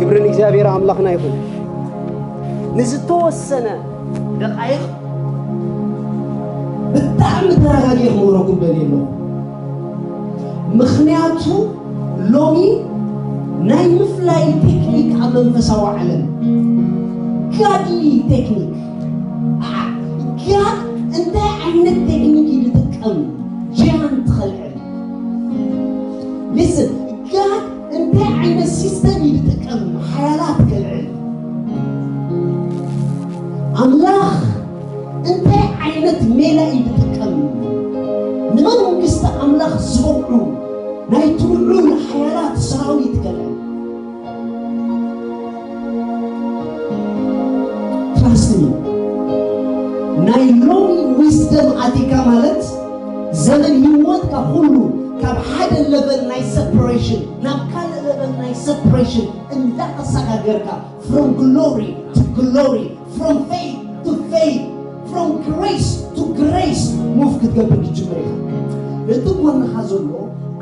ክብሪ ንእግዚኣብሔር ኣምላኽና ይኹን። ንዝተወሰነ ደቓይቕ ብጣዕሚ ተረጋጊኤ ክምህረኩም ደልየ ኣለኹ። ምኽንያቱ ሎሚ ናይ ምፍላይ ቴክኒክ ኣብ መንፈሳዊ ዓለም ጋድሊ ቴክኒክ። ኣዓ፣ ጋድ እንታይ ዓይነት ቴክኒክ እዩ ዝጥቀም? ጃያንት ከልዕል። ሊስን፣ ጋድ እንታይ ዓይነት ሲስተም እዩ ዝጥቀም? ሓያላት ከልዕል። ኣምላኽ እንታይ ዓይነት ሜላ እዩ ዝጥቀም? ንመንግስቲ ኣምላኽ ዝበቕዑ ናይ ትውዕሉ ሓያላት ሰራዊት ከልዕል። ትራስት ሚ። ናይ ሎሚ ዊዝደም ኣቲካ ማለት ዘመን ህይወትካ ኩሉ ካብ ሓደ ለቨል ናይ ሰፕሬሽን ናብ ካልእ ለቨል ናይ ሰፕሬሽን እንዳተሰጋገርካ፣ from glory to glory, from faith to faith, from grace to grace ሙቭ ክትገብር ትጅምር ኢኻ። ነቲ ጎንኻ ዘሎ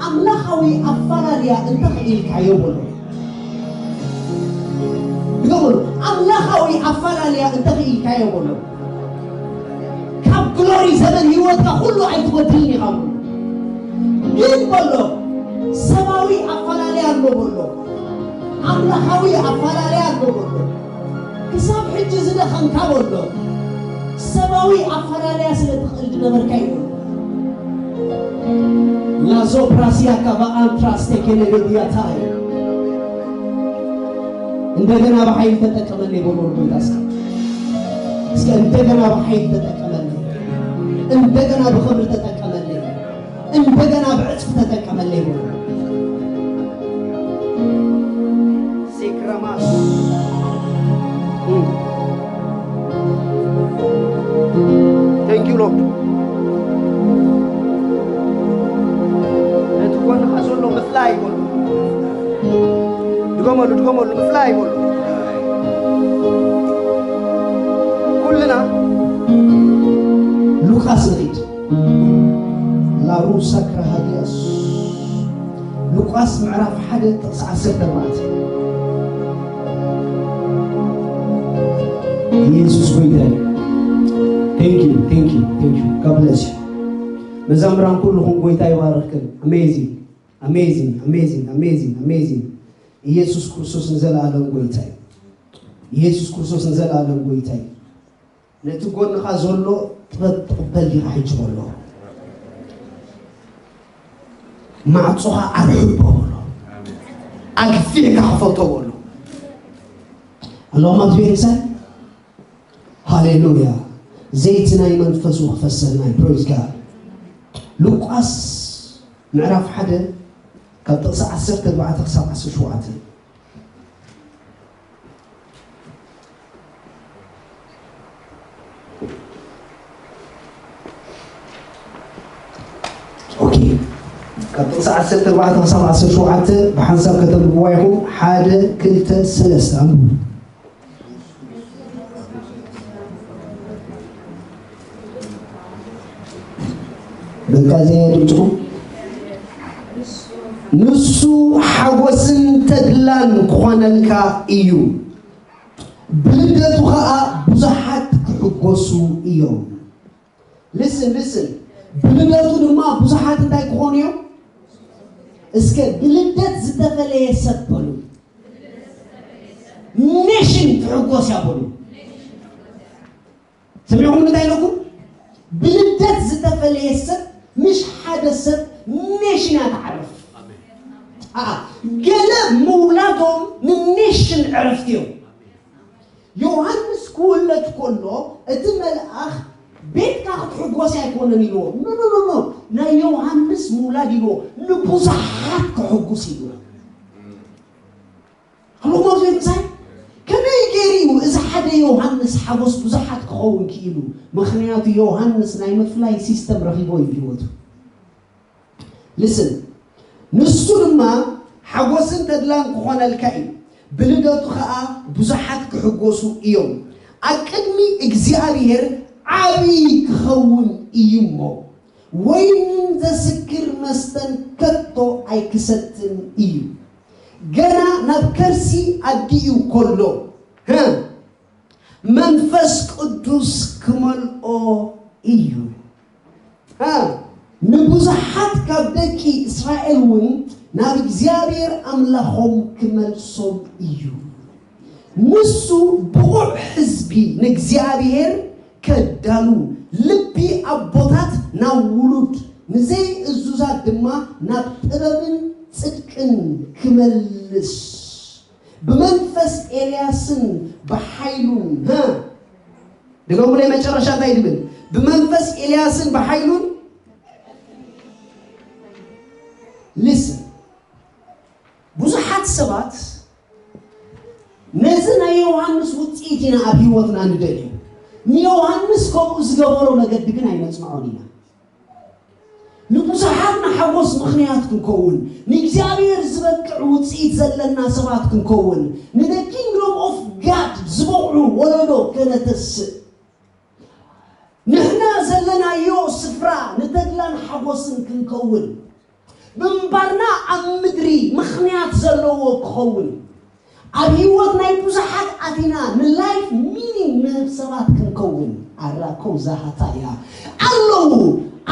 ኣምላኻዊ ኣፈላለያ እንተኽኢልካዮ በሎ። ድገምሉ። ኣምላኻዊ ኣፈላለያ እንተኽኢልካዮ በሎ። ካብ ግሎሪ ዘመን ህይወትካ ኩሉ ኣይትወድን ኢኻ በሎ። ግን በሎ፣ ሰባዊ ኣፈላለያ ኣሎ በሎ። ኣምላኻዊ ኣፈላለያ ኣሎ በሎ። ክሳብ ሕጂ ዝደኸምካ በሎ። ሰባዊ ኣፈላለያ ስለ ትኽእል ዝነበርካ እዩ። ላዞ ፕራሲያ ካባ ኣንትራስ ቴኬሌ ሬዲያታይ። እንደገና ብሓይል ተጠቀመለይ በሎ ንጎይታ እስኪ። እስኪ እንደገና ብሓይል ተጠቀመለይ። እንደገና ብኽብሪ ተጠቀመለይ። እንደገና ብዕጽፍ ተጠቀመለይ በሎ። ሴክራማስ። Thank you, Lord። ነቲ ጎንኻ ዘሎ ምፍላይ በሎ። ድገመሉ፣ ድገመሉ፣ ምፍላይ በሎ። ኩልና ሉቃስ ንኺድ። ላሩሳ ክራሃድያስ። ሉቃስ ምዕራፍ ሓደ ጥቕሲ ዓሰርተ ኣርባዕተ። ኢየሱስ ጎይታ እዩ። Thank you, thank you, thank you. God bless you. መዛምራን ኩልኹም ጎይታ ይባርኽክን። Amazing, amazing, amazing, amazing, amazing. ኢየሱስ ክርስቶስ ንዘለኣለም ጎይታ እዩ። ኢየሱስ ክርስቶስ ንዘለኣለም ጎይታ እዩ። ነቲ ጎንኻ ዘሎ ጥበብ ትቕበል ዲኻ ሕጂ በሎ። ማዕጾኻ ኣርሕቦ በሎ። ኣግፊሕካ ክፈቶ በሎ። ኣለኹም ኣብዚ ቤተክርስትያን? ሃሌሉያ። ዘይቲ ናይ መንፈሱ ክፈሰልና እዩ። Praise God። ሉቃስ ምዕራፍ ሓደ ካብ ጥቕሲ ዓሰርተ ኣርባዕተ ክሳብ ዓሰርተ ሸውዓተ። ኦኬ። ካብ ጥቕሲ ዓሰርተ ኣርባዕተ ክሳብ ዓሰርተ ሸውዓተ ብሓንሳብ ከተንብብዋ ኢኹም። ሓደ፣ ክልተ፣ ሰለስተ፣ ኣንብቡ። በቃ እዚኣ እያ ድምፅኹም። ንሱ ሓጎስን ተድላን ክኾነልካ እዩ፣ ብልደቱ ኸኣ ብዙሓት ክሕጎሱ እዮም። Listen, listen። ብልደቱ ድማ ብዙሓት እንታይ ክኾኑ እዮም? እስከ ብልደት ዝተፈለየ ሰብ በሉ። ኔሽን ክሕጎስ እያ በሉ። ሰሚዕኩም እንታይ ኢለኩም? ብልደት ዝተፈለየ ሰብ፣ ምሽ ሓደ ሰብ፣ ኔሽን እያ ትዓርፍ። ኣኣ፣ ገለ ምውላዶም ንኔሽን ዕረፍቲ እዮም። ዮሃንስ ክውለድ ከሎ እቲ መልኣኽ ቤትካ ክትሕጎስ ኣይኮነን ኢልዎ። ኖ፣ ኖ፣ ኖ፣ ኖ። ናይ ዮሃንስ ምውላድ ኢልዎ ንብዙሓት ክሕጉስ ኢልዎ። ኣለኹም ኣብዚ ቤት ምሳይ? ከመይ ገይሩ እዩ እዚ ሓደ ዮሃንስ ሓጎስ ብዙሓት ክኸውን ክኢሉ? ምኽንያቱ ዮሃንስ ናይ ምፍላይ ሲስተም ረኺቦ እዩ ህይወቱ። Listen። ንሱ ድማ ሓጎስን ተድላን ክኾነልካ እዩ፣ ብልደቱ ኸኣ ብዙሓት ክሕጎሱ እዮም። ኣብ ቅድሚ እግዚኣብሔር ዓቢ ክኸውን እዩ እሞ፣ ወይንን ዘስክር መስተን ከቶ ኣይክሰትን እዩ። ገና ናብ ከርሲ ኣዲኡ ከሎ፣ ህ፣ መንፈስ ቅዱስ ክመልኦ እዩ። ህ፣ ንብዙሓት ካብ ደቂ እስራኤል እውን ናብ እግዚኣብሔር ኣምላኾም ክመልሶም እዩ። ንሱ ብቑዕ ሕዝቢ ንእግዚኣብሔር ከዳሉ፣ ልቢ ኣቦታት ናብ ውሉድ፣ ንዘይእዙዛት ድማ ናብ ጥበብን ጽድቅን ክመልስ፣ ብመንፈስ ኤልያስን ብሓይሉን፣ ሀ፣ ድገሙለይ፣ መጨረሻ እንታይ ድብል? ብመንፈስ ኤልያስን ብሓይሉን። ሊስን፣ ብዙሓት ሰባት ነዚ ናይ ዮሃንስ ውጽኢት ኢና ኣብ ህይወትና ንደልዮ። ንዮሃንስ ከምኡ ዝገበሮ መገዲ ግን ኣይነጽንዖን ኢና። ንብዙሓት ንሓጎስ ምኽንያት ክንከውን፣ ንእግዚኣብሔር ዝበቅዕ ውጽኢት ዘለና ሰባት ክንከውን፣ ንደ ኪንግዶም ኦፍ ጋድ ዝበቕዑ ወለዶ ከነተስእ፣ ንሕና ዘለናዮ ስፍራ ንተድላን ሓጎስን ክንከውን፣ ምንባርና ኣብ ምድሪ ምኽንያት ዘለዎ ክኸውን፣ ኣብ ህይወት ናይ ብዙሓት ኣቲና ንላይፍ ሚኒንግ ንህብ ሰባት ክንከውን። ኣራኮ ዛሃታ እያ ኣለዉ።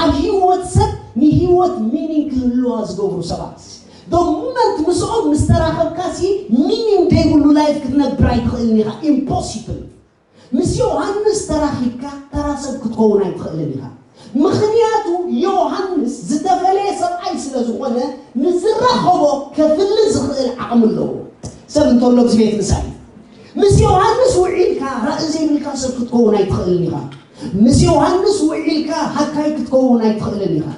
ኣብ ህይወት ሰብ ንህይወት ሚኒንግ ክህልዋ ዝገብሩ ሰባት፣ ዶ ሙመንት ምስኦም ምስ ተራኸብካሲ ሚኒንግ ዘይብሉ ላይፍ ክትነብር ኣይትኽእልን ኢኻ። ኢምፖሲብል። ምስ ዮሃንስ ተራኺብካ ተራ ሰብ ክትከውን ኣይትኽእልን ኢኻ። ምኽንያቱ ዮሃንስ ዝተፈለየ ሰብኣይ ስለ ዝኾነ፣ ንዝራኸቦ ከፍሊ ዝኽእል ዓቕሚ ኣለዎ። ሰብ እንተሎ ኣብዚ ቤት ምሳይ፣ ምስ ዮሃንስ ውዒልካ ራኢ ዘይብልካ ሰብ ክትከውን ኣይትኽእልን ኢኻ። ምስ ዮሃንስ ውዒልካ ሃካይ ክትከውን ኣይትኽእልን ኢኻ።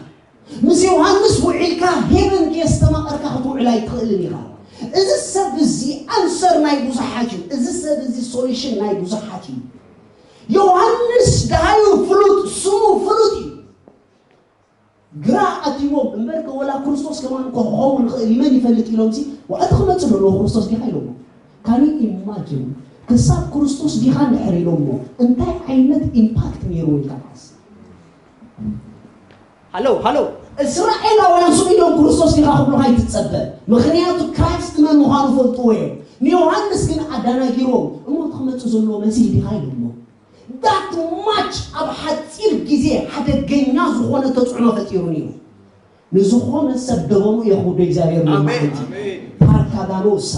ምስ ዮሃንስ ውዒልካ ሄቨን ከየስተማቐርካ ክትውዕል ኣይትኽእልን ኢኻ። እዚ ሰብ እዚ ኣንሰር ናይ ብዙሓት እዩ። እዚ ሰብ እዚ ሶሉሽን ናይ ብዙሓት እዩ። ዮሃንስ ደሃዩ ፍሉጥ፣ ስሙ ፍሉጥ እዩ። ግራ ኣትዎም እምበር ከ ወላ ክርስቶስ ከማን እኮ ክኸውን ይኽእል እዩ፣ መን ይፈልጥ ኢሎም ሲ፣ "ዋእ እቲ ክመጽእ ዘለዎ ክርስቶስ ዲኻ?" ኢሎሞ። ካን ዩ ኢማጅን? ክሳብ ክርስቶስ ዲኻ እንድሕር ኢሎሞ፣ እንታይ ዓይነት ኢምፓክት ነይርዎ ኢልካ ትሓስብ? ሃሎ፣ ሃሎ። እስራኤላውያን ስቕ ኢሎም ክርስቶስ ዲኻ ክብሉኻ ኣይትጸበ። ምኽንያቱ ክራይስት መን ምዃኑ ፈልጥዎ እዮም። ንዮሃንስ ግን ኣዳናጊሮም፣ "እሞ እቲ ክመጽእ ዘለዎ መሲህ ዲኻ?" ኢሎሞ። ዳት ማች ኣብ ሓጺር ግዜ ሓደገኛ ዝኾነ ተጽዕኖ ፈጢሩ ነይሩ። ንዝኾነ ሰብ ደበሙ እየ ክውዶ እግዚኣብሔር ኣሜን። መዓልቲ ኣሜን። ፓርካዳኖሳ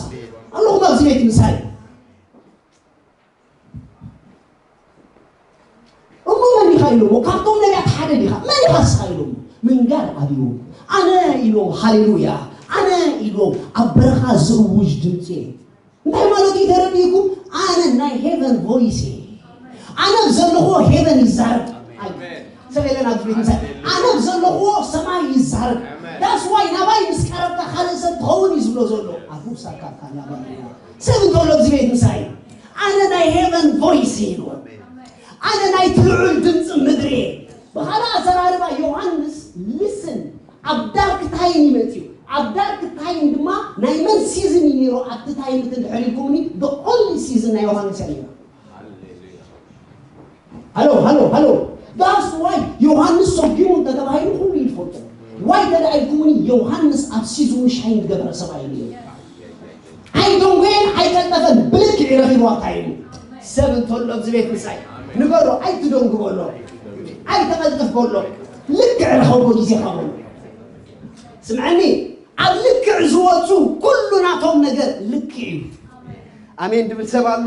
ኣለኹም ኣብዚ ቤት ምሳይ። እሞ መን ኢኻ ኢሎሞ? ካብቶም ነቢያት ሓደ ዲኻ? መን ኢኻ እስኻ ኢሎሞ? ምንጋር ኣብዩ። ኣነ ኢሎም፣ ሃሌሉያ፣ ኣነ ኢሎም፣ ኣብ በረኻ ዝእውጅ ድምፂ እየ። እንታይ ማለት እዩ ተረዲእኩም? ኣነ ናይ ሄቨን ቮይስ እየ። ኣነ ኣብ ዘለኹዎ ሄቨን ይዛረብ። ኣይ፣ ሰብ የለን ኣብዚ ቤት ምሳይ። ኣነ ኣብ ዘለኹዎ ሰማይ ይዛረብ። ዳስ ዋይ ናባይ ምስ ቀረብካ ካልእ ሰብ ትኸውን እዩ ዝብሎ ዘሎ። ኣፉ ሳካካ ናባይ። ሰብ እንተሎ ኣብዚ ቤት ምሳይ፣ ኣነ ናይ ሄቨን ቮይስ እየ ኢልዎ። ኣነ ናይ እቲ ልዑል ድምፂ ምድሪ እየ። ብኻልእ ኣዘራርባ ዮሃንስ ሊስን ኣብ ዳርክ ታይም ይመፅእ እዩ። ኣብ ዳርክ ታይም ድማ ናይ መን ሲዝን እዩ ነይሩ? ኣብቲ ታይም እቲ እንድሕር ኢልኩምኒ፣ the only season ናይ ዮሃንስ እያ ነይራ። ሃሎ፣ ሃሎ፣ ሃሎ። That's why ዮሃንስ ሰጊሙ እንተተባሂሉ ኩሉ ይፈልጦ። ዋይ ተደኣ ኢልኩምኒ፣ ዮሃንስ ኣብ ሲዝኑ ሻይን ዝገበረ ሰብኣይ እዩ ነይሩ። ኣይደንጎየን ኣይቀልጠፈን፣ ብልክዕ ረኺብዋ ታይሙ። ሰብ እንተሎ ኣብዚ ቤት ምሳይ ንገሮ፣ ኣይትደንጉ በሎ፣ ኣይተቐልጥፍ በሎ፣ ልክዕ ረኸቦ ግዜኻ በሎ። ስምዐኒ፣ ኣብ ልክዕ ዝወፁ ኩሉ ናቶም ነገር ልክዕ እዩ። ኣሜን ድብል ሰብ ኣሎ?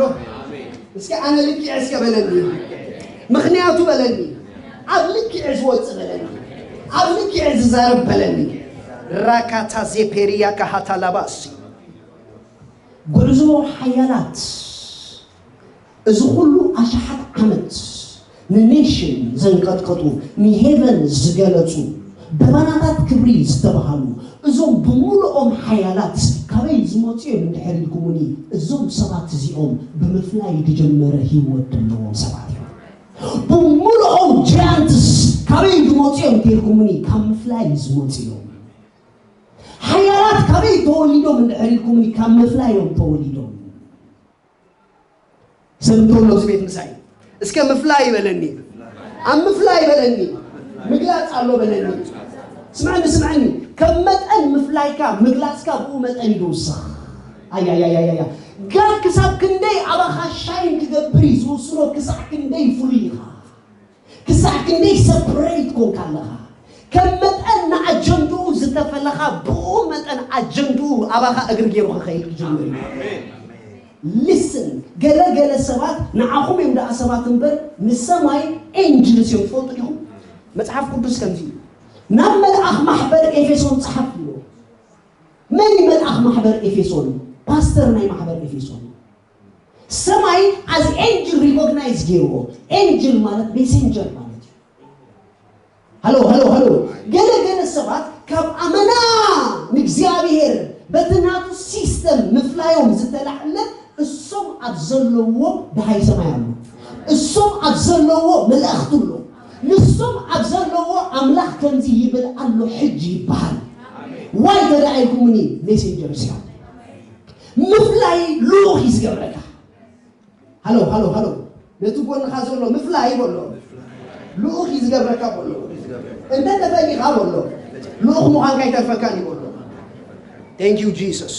እስኪ ኣነ ልክዕ እስከ በለኒ። ምኽንያቱ በለኒ። ኣብ ልክዕ ዝወፅእ በለኒ። ኣብ ልክዕ ዝዛረብ በለኒ። ራካታ ዜፔሪያ ካሃታ ላባሲ። ጉዕዞ ሓያላት፣ እዚ ኩሉ ኣሽሓት ዓመት ንኔሽን ዘንቀጥቀጡ፣ ንሄቨን ዝገለጹ፣ ደበናታት ክብሪ ዝተባሃሉ፣ እዞም ብምሉኦም ሓያላት ካበይ ዝመጹ እዮም እንድሕር ኢልኩምኒ፣ እዞም ሰባት እዚኦም ብምፍላይ ዝጀመረ ህይወት ዘለዎም ሰባት እዮም። ብምሉኦም ጃያንትስ ካበይ ዝመጹ እዮም እንተኢልኩምኒ፣ ካብ ምፍላይ ዝመጹ እዮም። ሓያላት ካበይ ተወሊዶም እንድሕር ኢልኩምኒ፣ ካብ ምፍላይ እዮም ተወሊዶም። ሰብ እንተሎ ኣብዚ ቤት ምሳይ እስከ ምፍላይ በለኒ፣ ኣብ ምፍላይ በለኒ፣ ምግላጽ ኣሎ በለኒ። ስምዐኒ፣ ስምዐኒ፣ ከም መጠን ምፍላይካ ምግላጽካ ብኡ መጠን እዩ ዝውስኽ። ኣያያያያያ ጋድ ክሳብ ክንደይ ኣባኻ ሻይን ክገብር እዩ ዝውስኖ። ክሳዕ ክንደይ ፍሉይ ኢኻ፣ ክሳዕ ክንደይ ሰፕሬት ኮንካ ኣለኻ። ከም መጠን ንኣጀንድኡ ዝተፈለኻ፣ ብኡ መጠን ኣጀንድኡ ኣባኻ እግሪ ገይሩ ክኸይድ ክጅምር እዩ። ሊስን፣ ገለ ገለ ሰባት ንዓኹም እዮም ደኣ ሰባት እምበር፣ ንሰማይ ኤንጅልስ እዮም። ትፈልጡ ዲኹም? መጽሓፍ ቅዱስ ከምዚ እዩ፣ ናብ መልኣኽ ማሕበር ኤፌሶን ጸሓፍ ይብሎ። መን እዩ መልኣኽ ማሕበር ኤፌሶን? ፓስተር ናይ ማሕበር ኤፌሶን። ሰማይ ኣዝ ኤንጅል ሪኮግናይዝ ገይርዎ። ኤንጅል ማለት ሜሴንጀር ማለት እዩ። ሃሎ ሃሎ ሃሎ። ገለ ገለ ሰባት ካብ ኣመና ንእግዚኣብሔር በቲ ናቱ ሲስተም ምፍላዮም ዝተላዕለ፣ እሶም ኣብ ዘለውዎ ደሃይ ሰማይ ኣሎ። እሶም ኣብ ዘለውዎ መላእኽቲ ኣሎ። ንሶም ኣብ ዘለውዎ ኣምላኽ ከምዚ ይብል ኣሎ ሕጂ ይበሃል። ዋይ ተዳኢልኩምኒ ሜሴንጀርስ እዮም። ምፍላይ ልኡኽ እዩ ዝገብረካ። ሃሎ ሃሎ ሃሎ። ነቲ ጎንኻ ዘሎ ምፍላይ በሎ። ልኡኽ እዩ ዝገብረካ በሎ። እንተ ተፈሊኻ በሎ፣ ልኡኽ ምዃንካ ኣይተርፈካን እዩ በሎ። Thank you Jesus.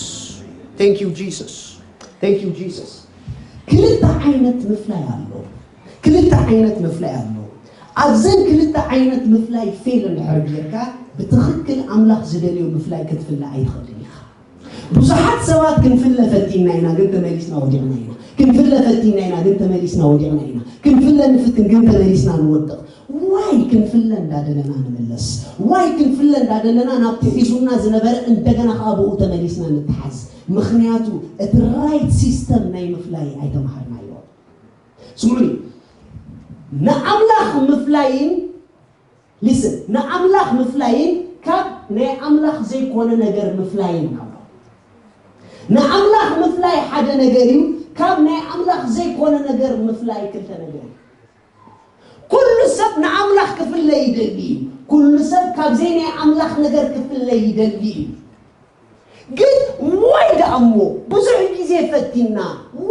Thank you Jesus. Thank you Jesus. ክልተ ዓይነት ምፍላይ ኣሎ። ክልተ ዓይነት ምፍላይ ኣሎ። ኣብዘን ክልተ ዓይነት ምፍላይ ፌል እንድሕር ጌርካ፣ ብትኽክል ኣምላኽ ዝደልዮ ምፍላይ ክትፍለ ኣይትኽእልን ኢኻ። ብዙሓት ሰባት ክንፍለ ፈቲና ኢና ግን ተመሊስና ወዲቕና ኢና። ክንፍለ ፈቲና ኢና ግን ተመሊስና ወዲቕና ኢና። ክንፍለ ንፍትን ግን ተመሊስና ንወድቕ። ዋይ ክንፍለ እንዳደለና ንምለስ? ዋይ ክንፍለ እንዳደለና ናብቲ ሒዙና ዝነበረ እንደገና ከኣ ብኡ ተመሊስና ንተሓዝ? ምኽንያቱ እቲ ራይት ሲስተም ናይ ምፍላይ ኣይተምሃርናዮ። ስምዑኒ፣ ንኣምላኽ ምፍላይን፣ ሊስን፣ ንኣምላኽ ምፍላይን ካብ ናይ ኣምላኽ ዘይኮነ ነገር ምፍላይን ኣሎ። ንኣምላኽ ምፍላይ ሓደ ነገር እዩ፣ ካብ ናይ ኣምላኽ ዘይኮነ ነገር ምፍላይ ክልተ ነገር እዩ። ኩሉ ሰብ ንኣምላኽ ክፍለ ይደሊ እዩ። ኩሉ ሰብ ካብ ዘይ ናይ ኣምላኽ ነገር ክፍለ ይደሊ እዩ። ግን ዋይ ደኣ እሞ ብዙሕ ግዜ ፈቲና፣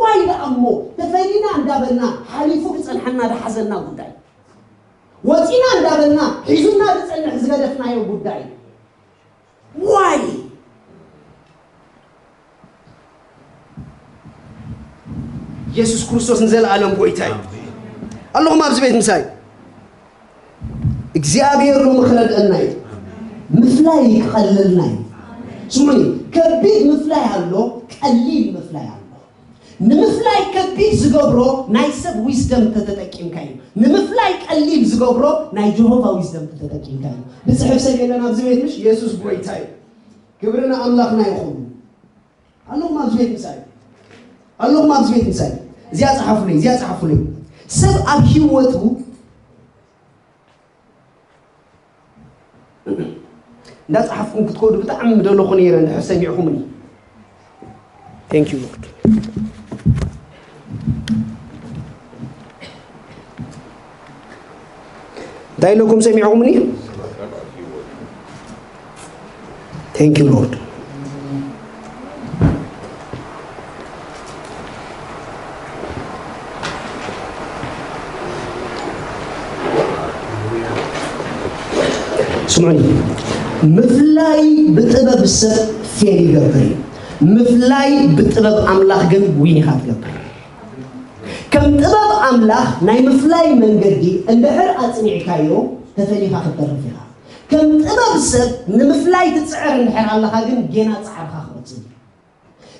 ዋይ ደኣ እሞ ተፈሊና እንዳበልና ሓሊፉ ክጸንሓና ዝሓዘና ጉዳይ፣ ወጺና እንዳበልና ሒዙና ዝጸንሕ ዝገደፍናዮ ጉዳይ ዋይ ኢየሱስ ክርስቶስ ንዘለኣለም ጎይታ እዩ። ኣለኹም ኣብዚ ቤት ምሳይ እግዚኣብሔር ሎሚ ክረድአና እዩ። ምፍላይ ክቐልልና እዩ። ስሙኒ፣ ከቢድ ምፍላይ ኣሎ፣ ቀሊል ምፍላይ ኣሎ። ንምፍላይ ከቢድ ዝገብሮ ናይ ሰብ ዊዝደም ተተጠቂምካ እዩ። ንምፍላይ ቀሊል ዝገብሮ ናይ ጀሆቫ ዊዝደም ተተጠቂምካ እዩ። ብፅሕፍ ሰብ የለን ኣብዚ ቤት ምሽ? ኢየሱስ ጎይታ እዩ። ክብሪ ንኣምላኽና ይኹን። ኣለኹም ኣብዚ ቤት ምሳይ? ኣለኹም ኣብዚ ቤት ምሳይ? እዚኣ ጸሓፉለይ፣ እዚኣ ጸሓፉለይ። ሰብ ኣብ ህይወቱ እንዳጸሓፍኩም ክትከዱ ብጣዕሚ ምደለኹ ነይረ፣ እንድሕር ሰሚዕኹምኒ። Thank you Lord። እንታይ ኢለኩም ሰሚዕኹምኒ? Thank you Lord። ስምዑኒ፣ ምፍላይ ብጥበብ ሰብ ፌል ይገብር እዩ። ምፍላይ ብጥበብ ኣምላኽ ግን ዊን ኢኻ ትገብር። ከም ጥበብ ኣምላኽ ናይ ምፍላይ መንገዲ እንድሕር ኣጽኒዕካዮ፣ ተፈሊኻ ክትተርፍ ኢኻ። ከም ጥበብ ሰብ ንምፍላይ ትጽዕር እንድሕር ኣለኻ ግን ጌና ጻዕርኻ ክቕጽል እዩ።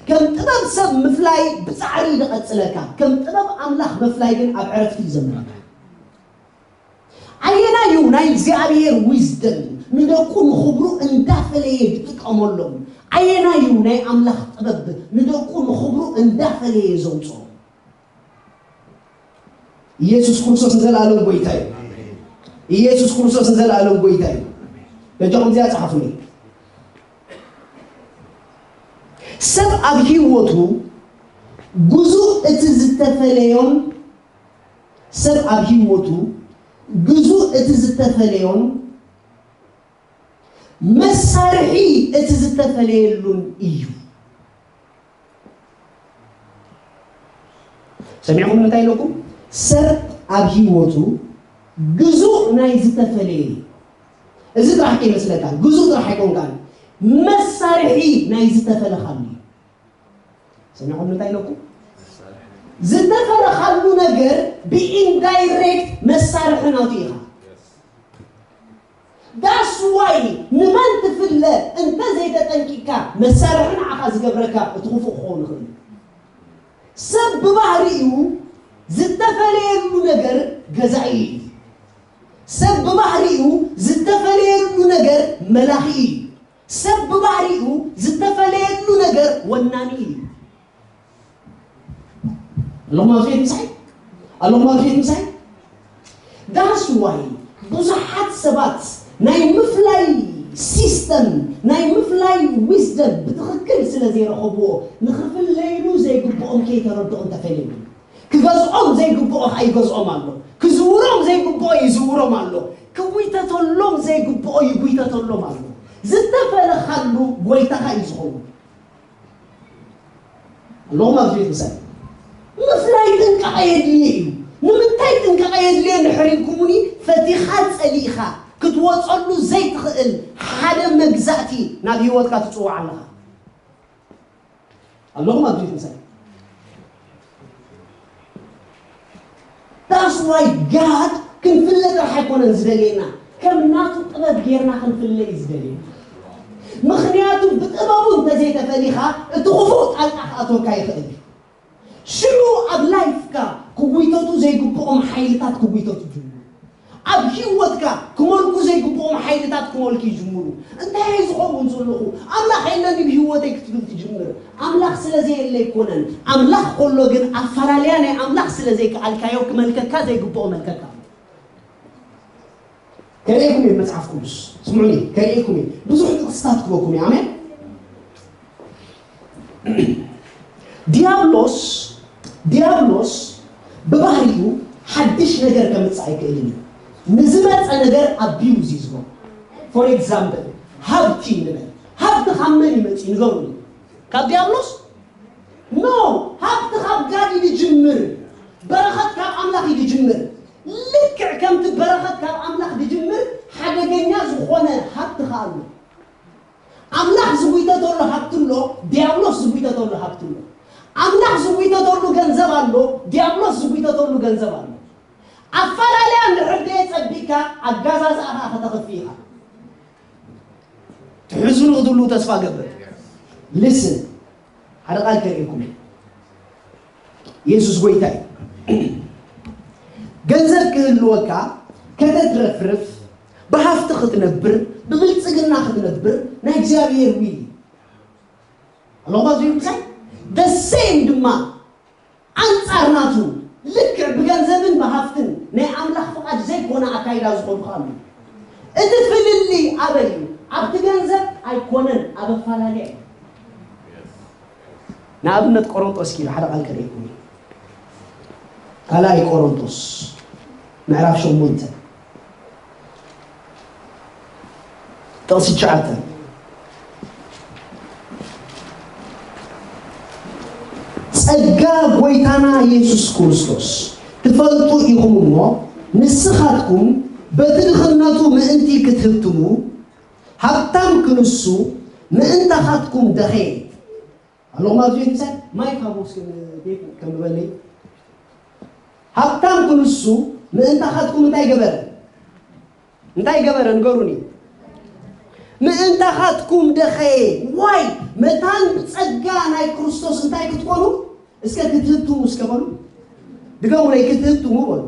ከም ጥበብ ሰብ ምፍላይ ብጻዕሪ እዩ ዝቐጽለካ። ከም ጥበብ ኣምላኽ ምፍላይ ግን ኣብ ዕረፍቲ እዩ ዘምረካ። ኣየናይ እዩ ናይ እግዚኣብሔር ዊዝደም ንደቁ ንኽብሩ እንዳፈለየ ዝጥቀመሎም? ኣየናይ እዩ ናይ ኣምላኽ ጥበብ ንደቁ ንኽብሩ እንዳፈለየ ዘውፅኦ? ኢየሱስ ክርስቶስ ንዘለኣለም ጎይታ እዩ። ኢየሱስ ክርስቶስ ንዘለኣለም ጎይታ እዩ። በጃኹም እዚኣ ጸሓፉኒ። ሰብ ኣብ ህይወቱ ግዙእ እቲ ዝተፈለዮን፣ ሰብ ኣብ ህይወቱ ግዙእ እቲ ዝተፈለዮን መሳርሒ እቲ ዝተፈለየሉን እዩ። ሰሚዕኹም እንታይ ኢለኩም? ሰብ ኣብ ህይወቱ ግዙእ ናይ ዝተፈለየ እዩ። እዚ ጥራሕ ከይመስለካ፣ ግዙእ ጥራሕ ኣይኮንካን፣ መሳርሒ ናይ ዝተፈለኻሉ እዩ። ሰሚዕኩም እንታይ ኢለኩም? ዝተፈለኻሉ ነገር ብኢንዳይሬክት መሳርሒ ናቱ ኢኻ። That's why ንመን ትፍለ እንተ ዘይተጠንቂካ መሳርሒ ንዓኻ ዝገብረካ እቲ ክፉእ ክኸውን ይኽእል እዩ። ሰብ ብባህሪኡ ዝተፈለየሉ ነገር ገዛኢ እዩ። ሰብ ብባህሪኡ ዝተፈለየሉ ነገር መላኺ እዩ። ሰብ ብባህሪኡ ዝተፈለየሉ ነገር ወናኒ እዩ። ኣለኹም ኣብዚ ቤት ምሳይ? ኣለኹም ኣብዚ ቤት ምሳይ? That's why ብዙሓት ሰባት ናይ ምፍላይ ሲስተም፣ ናይ ምፍላይ ዊዝደም ብትኽክል ስለ ዘይረኸብዎ፣ ንኽፍለይሉ ዘይግብኦም ከይተረድኦም ተፈልዮም። ክገዝኦም ዘይግብኦ ከዓ ይገዝኦም ኣሎ። ክዝውሮም ዘይግብኦ ይዝውሮም ኣሎ። ክጉይተተሎም ዘይግብኦ ይጉይተተሎም ኣሎ። ዝተፈለኻሉ ጎይታኻ እዩ ዝኸውን። ኣለኹም ኣብዚ ቤት ምሳይ? ምፍላይ ጥንቃቐ የድልየ እዩ። ንምንታይ ጥንቃቐ የድልየ እንድሕር ኢልኩምኒ፣ ፈቲኻ ጸሊእኻ ክትወጸሉ ዘይትኽእል ሓደ መግዛእቲ ናብ ህይወትካ ትጽውዕ ኣለኻ። ኣለኹም ኣብዚ ቤት ምሳይ? That's why God ክንፍለ ጥራሕ ኣይኮነን ዝደልየና፣ ከም ናቱ ጥበብ ጌርና ክንፍለ እዩ ዝደልየና። ምኽንያቱ ብጥበቡ እንተዘይተፈሊኻ እቲ ክፉእ ጣልቃ ክኣትወካ ይኽእል እዩ። ሽዑ ኣብ ላይፍካ ክጉይተቱ ዘይግብኦም ሓይልታት ክጉይተቱ ይጅምሩ። ኣብ ህይወትካ ክመልኩ ዘይግብኦም ሓይልታት ክመልኩ ይጅምሩ። እንታይ እዩ ዝኸውን ዘለኹ? ኣምላኽ የለን ድዩ ብህይወተይ ክትብል ትጅምር። ኣምላኽ ስለ ዘየለ ኣይኮነን። ኣምላኽ ከሎ ግን ኣፈላለያ ናይ ኣምላኽ ስለ ዘይከኣልካዮ ክመልከካ ዘይግብኦ መልከካ። ከርእየኩም እየ መጽሓፍ ቅዱስ። ስምዑኒ፣ ከርእየኩም እየ። ብዙሕ ጥቕስታት ክበኩም እየ። ኣሜን። ዲያብሎስ፣ ዲያብሎስ ብባህሪኡ ሓድሽ ነገር ከምጽእ ኣይክእልን እዩ። ንዝመጸ ነገር ኣቢዩዝ እዩ ዝገብሮ። For example፣ ሃብቲ ንበል። ሃብቲ ካብ መን ይመጽእ? ንገሩኒ። ካብ ዲያብሎስ? ኖ፣ ሃብቲ ካብ ጋድ እዩ ዝጅምር። በረኸት ካብ ኣምላኽ እዩ ዝጅምር። ልክዕ ከምቲ በረኸት ካብ ኣምላኽ ዝጅምር ሓደገኛ ዝኾነ ሃብቲ ከኣ ኣሎ። ኣምላኽ ዝጉይተተሉ ሃብቲ ኣሎ፣ ዲያብሎስ ዝጉይተተሉ ሃብቲ ኣሎ። ኣምላኽ ዝጉይተተሉ ገንዘብ ኣሎ፣ ዲያብሎስ ዝጉይተተሉ ገንዘብ ኣሎ። ኣፈላለያ እንድሕር ደየ ጸቢቕካ ኣጋዛዝኣኻ ከተኽፊ ኢኻ። ትሕዝኑ ክትብሉ ተስፋ ገብር። ሊስን፣ ሓደ ቃል ከርእየኩም እየ። የሱስ ጎይታ እዩ። ገንዘብ ክህልወካ፣ ከተትረፍርፍ፣ ብሃፍቲ ክትነብር፣ ብብልጽግና ክትነብር ናይ እግዚኣብሔር ዊል እዩ። ኣለኹም ኣብዚ ምሳይ? The same ድማ ኣንጻር ናቱ ልክዕ ብገንዘብን ብሃፍትን ናይ ኣምላኽ ፍቓድ ዘይኮነ ኣካይዳ ዝኾኑ ከኣ ኣለዉ። እቲ ፍልልይ ኣበይ እዩ? ኣብቲ ገንዘብ ኣይኮነን፣ ኣብ ኣፈላለያ እዩ። ንኣብነት ቆሮንጦስ ኪዱ ሓደ ቃል ከርእየኩም እዩ። ካልኣይ ቆሮንጦስ ምዕራፍ ሸሞንተ ጥቕሲ ትሽዓተ፣ ጸጋ ጐይታና የሱስ ክርስቶስ ትፈልጡ ኢኹም እሞ፣ ንስኻትኩም በቲ ድኽነቱ ምእንቲ ክትህብትሙ፣ ሃብታም ክንሱ ምእንታኻትኩም ደኸየ። ኣለኹም ኣብዚ ቤት ምሳይ? ማይክ ሃቡ እስኪ ቤት ከም በለይ። ሃብታም ክንሱ ምእንታኻትኩም እንታይ ገበረ? እንታይ ገበረ? ንገሩኒ። ምእንታኻትኩም ደኸየ። ዋይ፣ መታን ብጸጋ ናይ ክርስቶስ እንታይ ክትኮኑ? እስከ ክትህብትሙ እስከ በሉ። ድገሙለይ፣ ክትህብትሙ በሉ።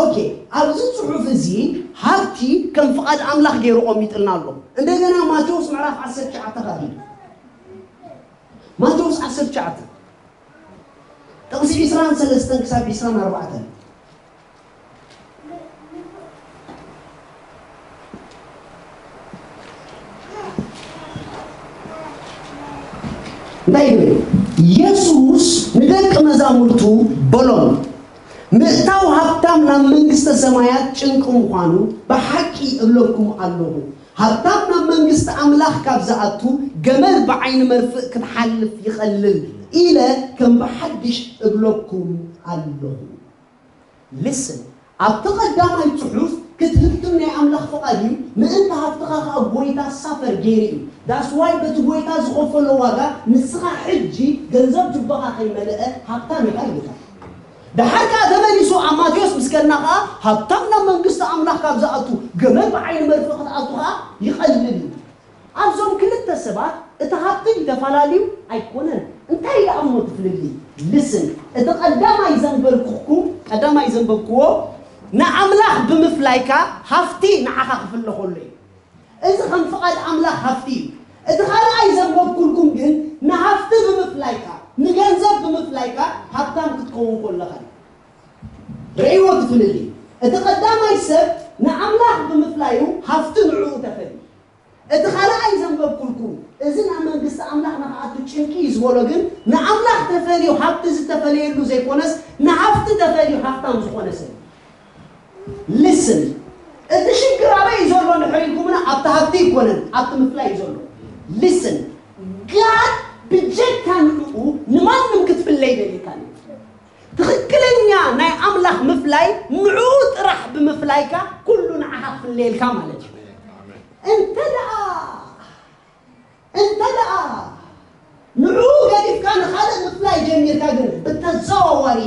ኦኬ፣ ኣብዚ ጽሑፍ እዚ ሃብቲ ከም ፍቓድ ኣምላኽ ገይሩ ቆሚጥልና ኣሎ። እንደገና ማቴዎስ ምዕራፍ ዓሰርተ ትሽዓተ ከኣ ሂዱ። ማቴዎስ ዓሰርተ ትሽዓተ ጥቕሲ ዕስራን ሰለስተን ክሳብ ዕስራን ኣርባዕተን። እንታይ ይብል? የሱስ ንደቂ መዛሙርቱ በሎም፣ ምእታው ሃብታም ናብ መንግስተ ሰማያት ጭንቂ ምዃኑ ብሓቂ እብለኩም ኣለኹ። ሃብታም ናብ መንግስቲ ኣምላኽ ካብ ዝኣቱ፣ ገመል ብዓይኒ መርፍእ ክትሓልፍ ይቐልል ኢለ ከም ብሓድሽ እብለኩም ኣለኹ። ሊስን፣ ኣብቲ ቀዳማይ ጽሑፍ ክትህብትም ናይ ኣምላኽ ፍቓድ እዩ፣ ምእንቲ ሃብትኻ ኸኣ ጐይታ ሳፈር ገይሩ እዩ። That's why በቲ ጐይታ ዝኸፈሎ ዋጋ ንስኻ ሕጂ ገንዘብ ጁባኻ ከይመልአ ሃብታም ኢኻ ይብልካ። ደሓር ከኣ ተመሊሱ ኣብ ማቴዎስ ምስ ከድና ከኣ ሃብታም ናብ መንግስቲ ኣምላኽ ካብ ዝኣቱ ገመል ብዓይኒ መርፍእ ክትኣቱ ከኣ ይቐልል እዩ። ኣብዞም ክልተ ሰባት እቲ ሃብቲ ተፈላለዩ ኣይኮነን። እንታይ ደኣ እሞ እቲ ፍልልይ? Listen፣ እቲ ቀዳማይ ዘንበርኩኹም ቀዳማይ ዘንበብክዎ ንኣምላኽ ብምፍላይካ ሃፍቲ ንዓኻ ክፍለ ከሎ እዩ። እዚ ከም ፍቓድ ኣምላኽ ሃፍቲ እዩ። እቲ ካልኣይ ዘንበብኩልኩም ግን ንሃፍቲ ብምፍላይካ ንገንዘብ ብምፍላይካ ሃብታም ክትከውን ከለኻ እዩ። ርእይዎ እቲ ፍልልይ። እቲ ቀዳማይ ሰብ ንኣምላኽ ብምፍላዩ ሃፍቲ ንዕኡ ተፈልዩ። እቲ ካልኣይ ዘንበብኩልኩም እዚ ናብ መንግስቲ ኣምላኽ ንኽኣቱ ጭንቂ እዩ ዝበሎ ግን ንኣምላኽ ተፈልዩ ሃብቲ ዝተፈለየሉ ዘይኮነስ ንሃፍቲ ተፈልዩ ሃፍታም ዝኾነ ሰብ እዩ። Listen፣ እቲ ሽግር ኣበይ እዩ ዘሎ እንድሕር ኢልኩምና ኣብቲ ሃብቲ ኣይኮነን ኣብቲ ምፍላይ እዩ ዘሎ። Listen፣ God ብጀካ ንዕኡ ንማንም ክትፍለ ይደልየካ እዩ። ትኽክለኛ ናይ ኣምላኽ ምፍላይ ንዕኡ ጥራሕ ብምፍላይካ ኩሉ ንዓኻ ክፍለየልካ ማለት እዩ። እንተ ደኣ እንተ ደኣ ንዕኡ ገዲፍካ ንኻልእ ምፍላይ ጀሚርካ ግን ብተዘዋዋሪ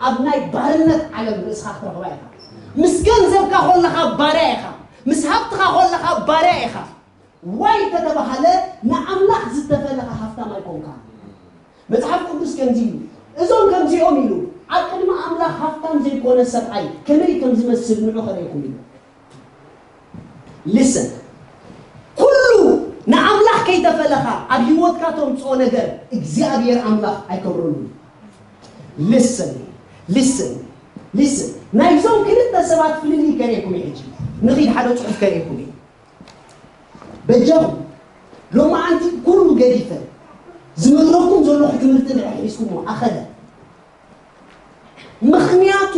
ኣብ ናይ ባርነት ዓለም ርእስኻ ክትረኽባ ኢኻ። ምስ ገንዘብካ ኮለኻ ባርያ ኢኻ። ምስ ሃብትኻ ኮለኻ ባርያ ኢኻ። ዋይ ተተባሃለ ንኣምላኽ ዝተፈለኻ ሃፍታም ኣይኮንካ። መጽሓፍ ቅዱስ ከምዚ ኢሉ እዞም ከምዚኦም ኢሉ ኣብ ቅድሚ ኣምላኽ ሃፍታም ዘይኮነ ሰብኣይ ከመይ ከም ዝመስል ንዑ ኸርእየኩም ኢሉ። Listen፣ ኩሉ ንኣምላኽ ከይተፈለኻ ኣብ ህይወትካ ተምፅኦ ነገር እግዚኣብሔር ኣምላኽ ኣይከብረሉ። Listen፣ listen፣ listen፣ ናይዞም ክልተ ሰባት ፍልልይ ከርእየኩም እየ። ሕጂ ንኺድ ሓደ ፅሑፍ ከርእየኩም እየ። በጃኹም ሎማዓንቲ ኩሉ ገዲፈ ዝመክረኩም ዘለኹ ትምህርቲ ድሕር ሒዝኩሞ ኣኸለ። ምኽንያቱ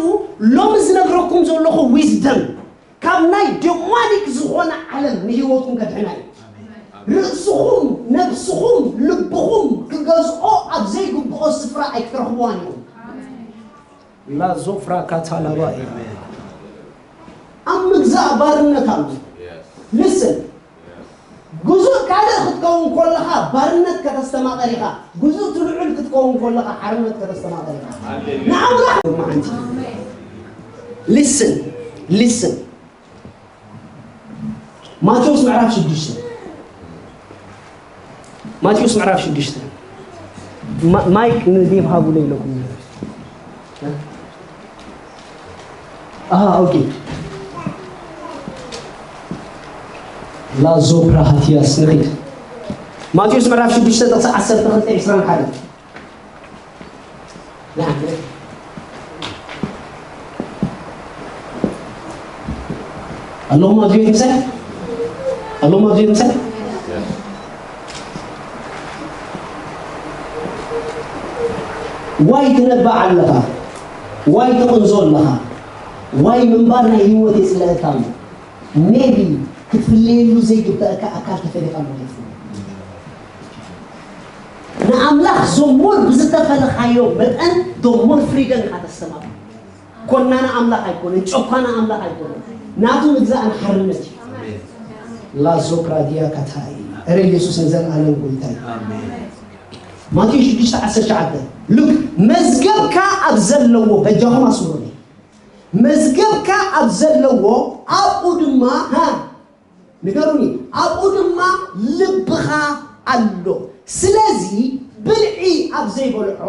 ሎሚ ዝነግረኩም ዘለኹ wisdom ካብ ናይ ደማኒክ ዝኾነ ዓለም ንህይወትኩም ከድሕና እዩ። ርእስኹም፣ ነብስኹም፣ ልብኹም ክገዝኦ ኣብ ዘይግብኦ ስፍራ ኣይክትረኽብዋን ኢኹም። ላዞፍራ ካታላባ ኣብ ምግዛእ ባርነት ኣሎ። Listen፣ ግዙእ ካልእ ክትከውን ከለኻ ባርነት ከተስተማቐር ኢኻ። ግዙእ ትልዑል ክትከውን ከለኻ ሓርነት ከተስተማቐር ኢኻ። ንኣምላኽ ሎማዓንቲ። Listen፣ listen። ማቴዎስ ምዕራፍ ሽዱሽተ። ማቴዎስ ምዕራፍ ሽዱሽተ። ማ-፣ ማይክ ንዴቭ ሃቡለ ኢለኩም። ኣሃ፣ ኦኬ። ላዞ ፕራሃትያስ ንኺድ። ማቴዎስ ምዕራፍ ሽዱሽተ ጥቕሲ ዓሰርተ ክልተ ዕስራን ሓደን። ኣለኹም ኣብዚ ቤት ምሳይ? ኣለኹም ኣብዚ ቤት ምሳይ? ዋይ ትነብዕ ኣለኻ? ዋይ ትቕንዞ ኣለኻ? ዋይ ምንባር ናይ ህይወት የጽልአካ ኣሎ? ሜቢ ክትፍለየሉ ዘይግበአካ ኣካል ተፈሊኻ ማለት እዩ። ንኣምላኽ ዘሞር ብዝተፈለኻዮ መጠን ዘሞር ፍሪደም ኢኻ ተስተማቕር። ኮናና ኣምላኽ ኣይኮነን፣ ጨኳና ኣምላኽ ኣይኮነን። ናቱ ምግዛእ ንሓርነት እዩ። ላዞ ፕራዲያ ካታይ። እረ ኢየሱስ ንዘለኣለም ጎይታ እዩ። ማቴዎስ ሽዱሽተ ዓሰርተ ትሽዓተ። ሉክ መዝገብካ ኣብ ዘለዎ በጃኹም ኣስምሩኒ። መዝገብካ ኣብ ዘለዎ ኣብኡ ድማ፣ ሃ፣ ንገሩኒ፣ ኣብኡ ድማ ልብኻ ኣሎ። ስለዚ ብልዒ ኣብ ዘይበልዖ፣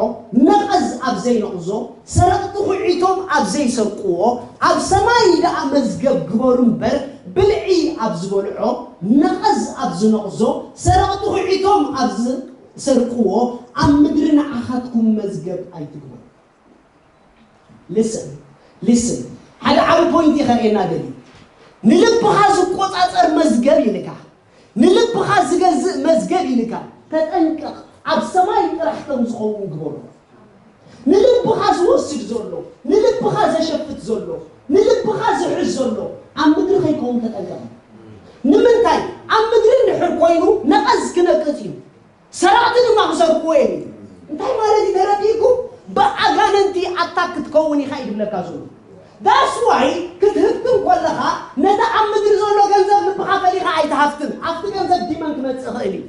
ነቐዝ ኣብ ዘይነቕዞ፣ ሰረቕቲ ኹዒቶም ኣብ ዘይሰርቅዎ፣ ኣብ ሰማይ ደኣ መዝገብ ግበሩ እምበር፣ ብልዒ ኣብ ዝበልዖ፣ ነቐዝ ኣብ ዝነቕዞ፣ ሰረቕቲ ኹዒቶም ኣብ ዝሰርቅዎ፣ ኣብ ምድሪ ንዓኻትኩም መዝገብ ኣይትግበሩ። Listen፣ listen፣ ሓደ ዓቢ ፖይንት እየ ከርእየና ደልየ። ንልብኻ ዝቆጻጸር መዝገብ ኢልካ፣ ንልብኻ ዝገዝእ መዝገብ ኢልካ፣ ተጠንቀቕ። ኣብ ሰማይ ጥራሕ ከም ዝኸውን ግበሮ። ንልብኻ ዝወስድ ዘሎ፣ ንልብኻ ዘሸፍት ዘሎ፣ ንልብኻ ዝሕዝ ዘሎ ኣብ ምድሪ ከይከውን ተጠንቀቕ። ንምንታይ? ኣብ ምድሪ እንድሕር ኮይኑ ነቐዝ ክነቅጽ እዩ። ሰራቕቲ ድማ ክሰርቅዎ እዮም። እንታይ ማለት እዩ ተረዲእኩም? ብኣጋንንቲ ኣታክ ክትከውን ኢኻ እዩ ዝብለካ ዘሎ። That's why ክትህብትም ከለኻ ነቲ ኣብ ምድሪ ዘሎ ገንዘብ ልብኻ ፈሊኻ ኣይትሃፍትም። ኣብቲ ገንዘብ ዲመን ክመጽእ ይኽእል እዩ።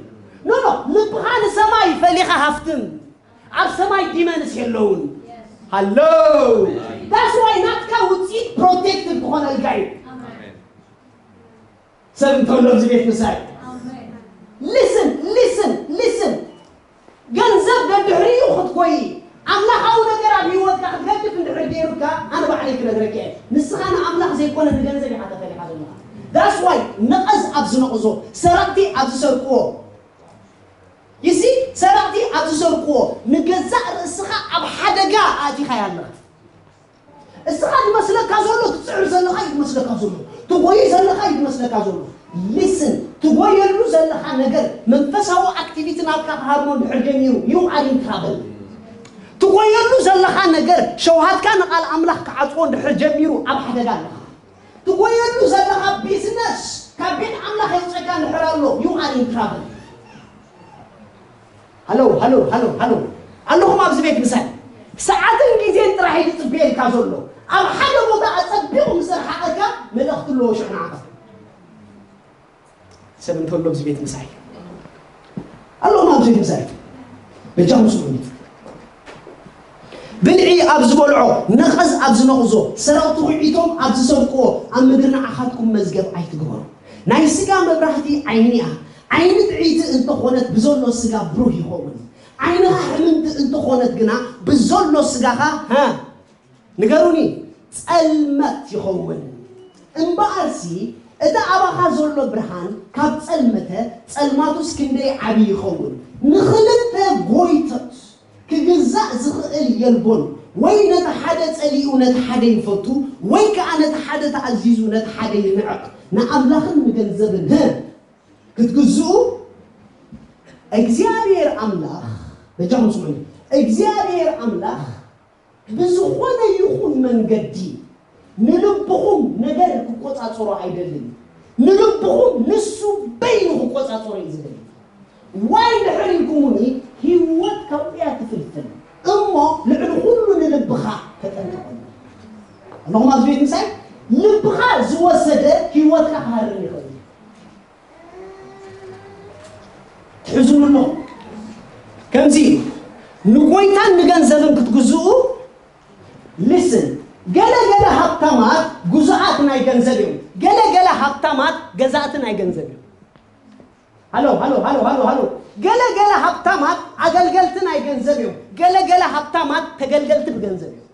No, no, ልብኻ ንሰማይ ፈሊኻ ሃፍትም። ኣብ ሰማይ ዲመንስ የለውን። ሃሎ። That's why ናትካ ውፅኢት ፕሮቴክትድ ክኾነልካ እዩ። ሰብ እንተሎ ኣብዚ ቤት ምሳይ። Listen, listen, listen. ገንዘብ ደድሕሪኡ ክትጎይ፣ ኣምላኻዊ ነገር ኣብ ህይወትካ ክትገድፍ እንድሕር ገይሩካ፣ ኣነ ባዕለይ ክነግረካ እየ። ንስኻ ንኣምላኽ ዘይኮነ ንገንዘብ ኢኻ ተፈሊኻ ዘለኻ። That's why ነቐዝ ኣብ ዝነቕዞ፣ ሰረቕቲ ኣብ ዝሰርቅዎ፣ ይሲ ሰረቕቲ ኣብ ዝሰርቅዎ፣ ንገዛእ ርእስኻ ኣብ ሓደጋ ኣእቲኻ ኣለኻ። እስኻ ዝመስለካ ዘሎ ትጽዕር ዘለኻ እዩ ዝመስለካ ዘሎ፣ ትጎይ ዘለኻ እዩ ዝመስለካ ዘሎ። Listen፣ ትጎየሉ ዘለኻ ነገር መንፈሳዊ ኣክቲቪቲ ናትካ ክሃርሞ እንድሕር ጀሚሩ፣ you are in trouble። ትጎየሉ ዘለኻ ነገር ሸውሃትካ ንቓል ኣምላኽ ክዓጽዎ እንድሕር ጀሚሩ ኣብ ሓደጋ ኣለኻ። ትጎየሉ ዘለኻ ቢዝነስ ካብ ቤት ኣምላኽ የውጸካ እንድሕር ኣሎ፣ you are in trouble። ሃሎ፣ ሃሎ፣ ሃሎ፣ ሃሎ። ኣለኹም ኣብዚ ቤት ምሳይ። ሰዓትን ግዜን ጥራሕ እዩ ዝጽበየልካ ዘሎ። ኣብ ሓደ ቦታ ኣጸቢቑ ምስ ኣርሓቐካ መልእኽቲ ኣለዎ ሽዑ ንዓኻ። ሰብ እንተሎ ኣብዚ ቤት ምሳይ። ኣለኹም ኣብዚ ቤት ምሳይ። በጃኹም ስምዑኒ። ብልዒ ኣብ ዝበልዖ፣ ነቐዝ ኣብ ዝነቕዞ፣ ሰረቕቲ ኹዒቶም ኣብ ዝሰርቅዎ ኣብ ምድሪ ንዓኻትኩም መዝገብ ኣይትግበሩ። ናይ ስጋ መብራህቲ ዓይኒ እያ። ዓይኒ ጥዕይቲ እንተኾነት ብዘሎ ስጋ ብሩህ ይኸውን። ዓይንኻ ሕምምቲ እንተኾነት ግና ብዘሎ ስጋኻ፣ ሃ፣ ንገሩኒ፣ ጸልመት ይኸውን። እምበኣርሲ እቲ ኣባኻ ዘሎ ብርሃን ካብ ጸልመተ፣ ጸልማቱስ ክንደይ ዓቢ ይኸውን። ንኽልተ ጎይቶት ክግዛእ ዝኽእል የልቦን። ወይ ነቲ ሓደ ጸሊኡ ነቲ ሓደ ይፈቱ፣ ወይ ከኣ ነቲ ሓደ ተኣዚዙ ነቲ ሓደ ይንዕቕ። ንኣምላኽን ንገንዘብን፣ ህ፣ ክትግዝኡ እግዚኣብሔር ኣምላኽ፣ በጃኹም ስምዑኒ፣ እግዚኣብሔር ኣምላኽ ብዝኾነ ይኹን መንገዲ ንልብኹም ነገር ክቆጻጸሮ ኣይደልን። ንልብኹም ንሱ በይኑ ክቆጻጸሮ እዩ ዝደሊ። ዋይ ድሕር ኢልኩሙኒ፣ ህይወት ካብኡ እያ ትፍልፍል። እሞ ልዕሊ ኩሉ ንልብኻ ተጠንቀቐሉ። ኣለኹም ኣብዚ ቤት ምሳይ? ልብኻ ዝወሰደ ህይወትካ ክሃርም ይኽእል እዩ። ትሕዝኑ ኣለኹም? ከምዚ እዩ። ንጎይታን ንገንዘብን ክትግዝኡ፣ ሊስን፣ ገለ ገለ ሃብታማት ግዙኣት ናይ ገንዘብ እዮም። ገለ ገለ ሃብታማት ገዛእቲ ናይ ገንዘብ እዮም። ሃሎ፣ ሃሎ፣ ሃሎ፣ ሃሎ፣ ሃሎ። ገለ ገለ ሃብታማት ኣገልገልቲ ናይ ገንዘብ እዮም። ገለ ገለ ሃብታማት ተገልገልቲ ብገንዘብ እዮም።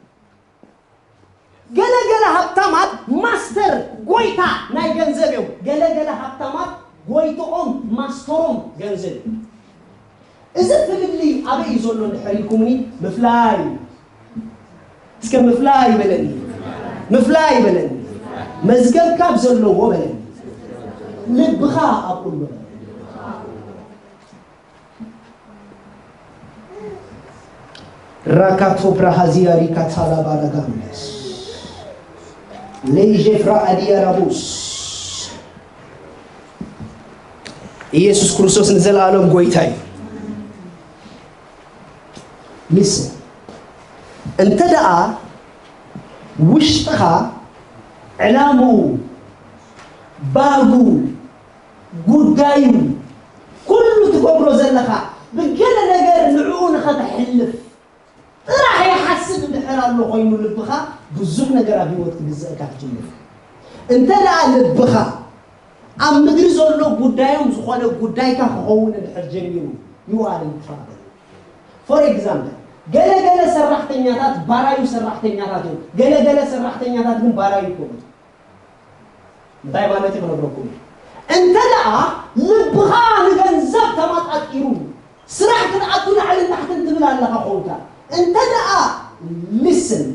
ገለ ገለ ሃብታማት ማስተር፣ ጎይታ ናይ ገንዘብ እዮም። ገለ ገለ ሃብታማት ጎይትኦም፣ ማስተሮም ገንዘብ እዩ። እዚ ፍልልይ ኣበይ እዩ ዘሎ እንድሕር ኢልኩምኒ፣ ምፍላይ። እስከ ምፍላይ በለኒ፣ ምፍላይ በለኒ። መዝገብካ ኣብ ዘለዎ በለኒ፣ ልብኻ ኣብ ኩሉ በለኒ። ራካቶ ብራሃዚያ ሪካታላ ባራጋንደስ ሌጀፍራ ኣዲያ ራቡስ። ኢየሱስ ክርስቶስ ንዘለኣለም ጎይታ እዩ። ሊስን፣ እንተ ደኣ ውሽጥኻ ዕላምኡ፣ ባህጉ፣ ጉዳዩ፣ ኩሉ ትገብሮ ዘለኻ ብገለ ነገር ንዕኡ ንኸተሕልፍ ጥራሕ ይሓስብ እንድሕር ኣሎ ኮይኑ ልብኻ፣ ብዙሕ ነገር ኣብ ህይወት ክግዘእካ ትጅምር። እንተ ደኣ ልብኻ ኣብ ምድሪ ዘሎ ጉዳዮም ዝኾነ ጉዳይካ ክኸውን እንድሕር ጀሚሩ፣ you are in trouble። For example፣ ገለ ገለ ሰራሕተኛታት ባራዩ ሰራሕተኛታት እዮም። ገለ ገለ ሰራሕተኛታት ግን ባራዩ ይኮኑ። እንታይ ማለት እዩ ክነግረኩም። እንተ ደኣ ልብኻ ንገንዘብ ተማጣጢሩ፣ ስራሕ ክትኣቱ ላዕልን ታሕትን ትብል ኣለኻ ኾንካ። እንተ ደኣ፣ ሊስን፣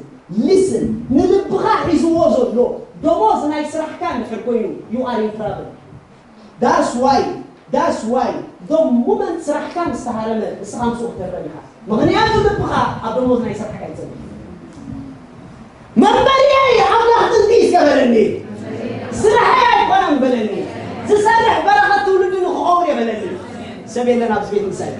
ሊስን፣ ንልብኻ ሒዝዎ ዘሎ ደሞዝ ናይ ስራሕካ እንድሕር ኮይኑ፣ you are in trouble። That's why፣ that's why፣ the moment ስራሕካ ምስ ተሃረመ፣ ንስኻ ምስኡ ክትህረም ኢኻ። ምኽንያቱ ልብኻ ኣብ ደሞዝ ናይ ስራሕካ ይጸንሕ። መንበሪየይ ኣምላኽ ጥንቲ እስከ በለኒ፣ ስራሐይ ኣይኮነን በለኒ፣ ዝሰርሕ በረኸት ትውልዲ ንክኸውን እየ በለኒ። ሰብ የለን ኣብዚ ቤት ምሳይ።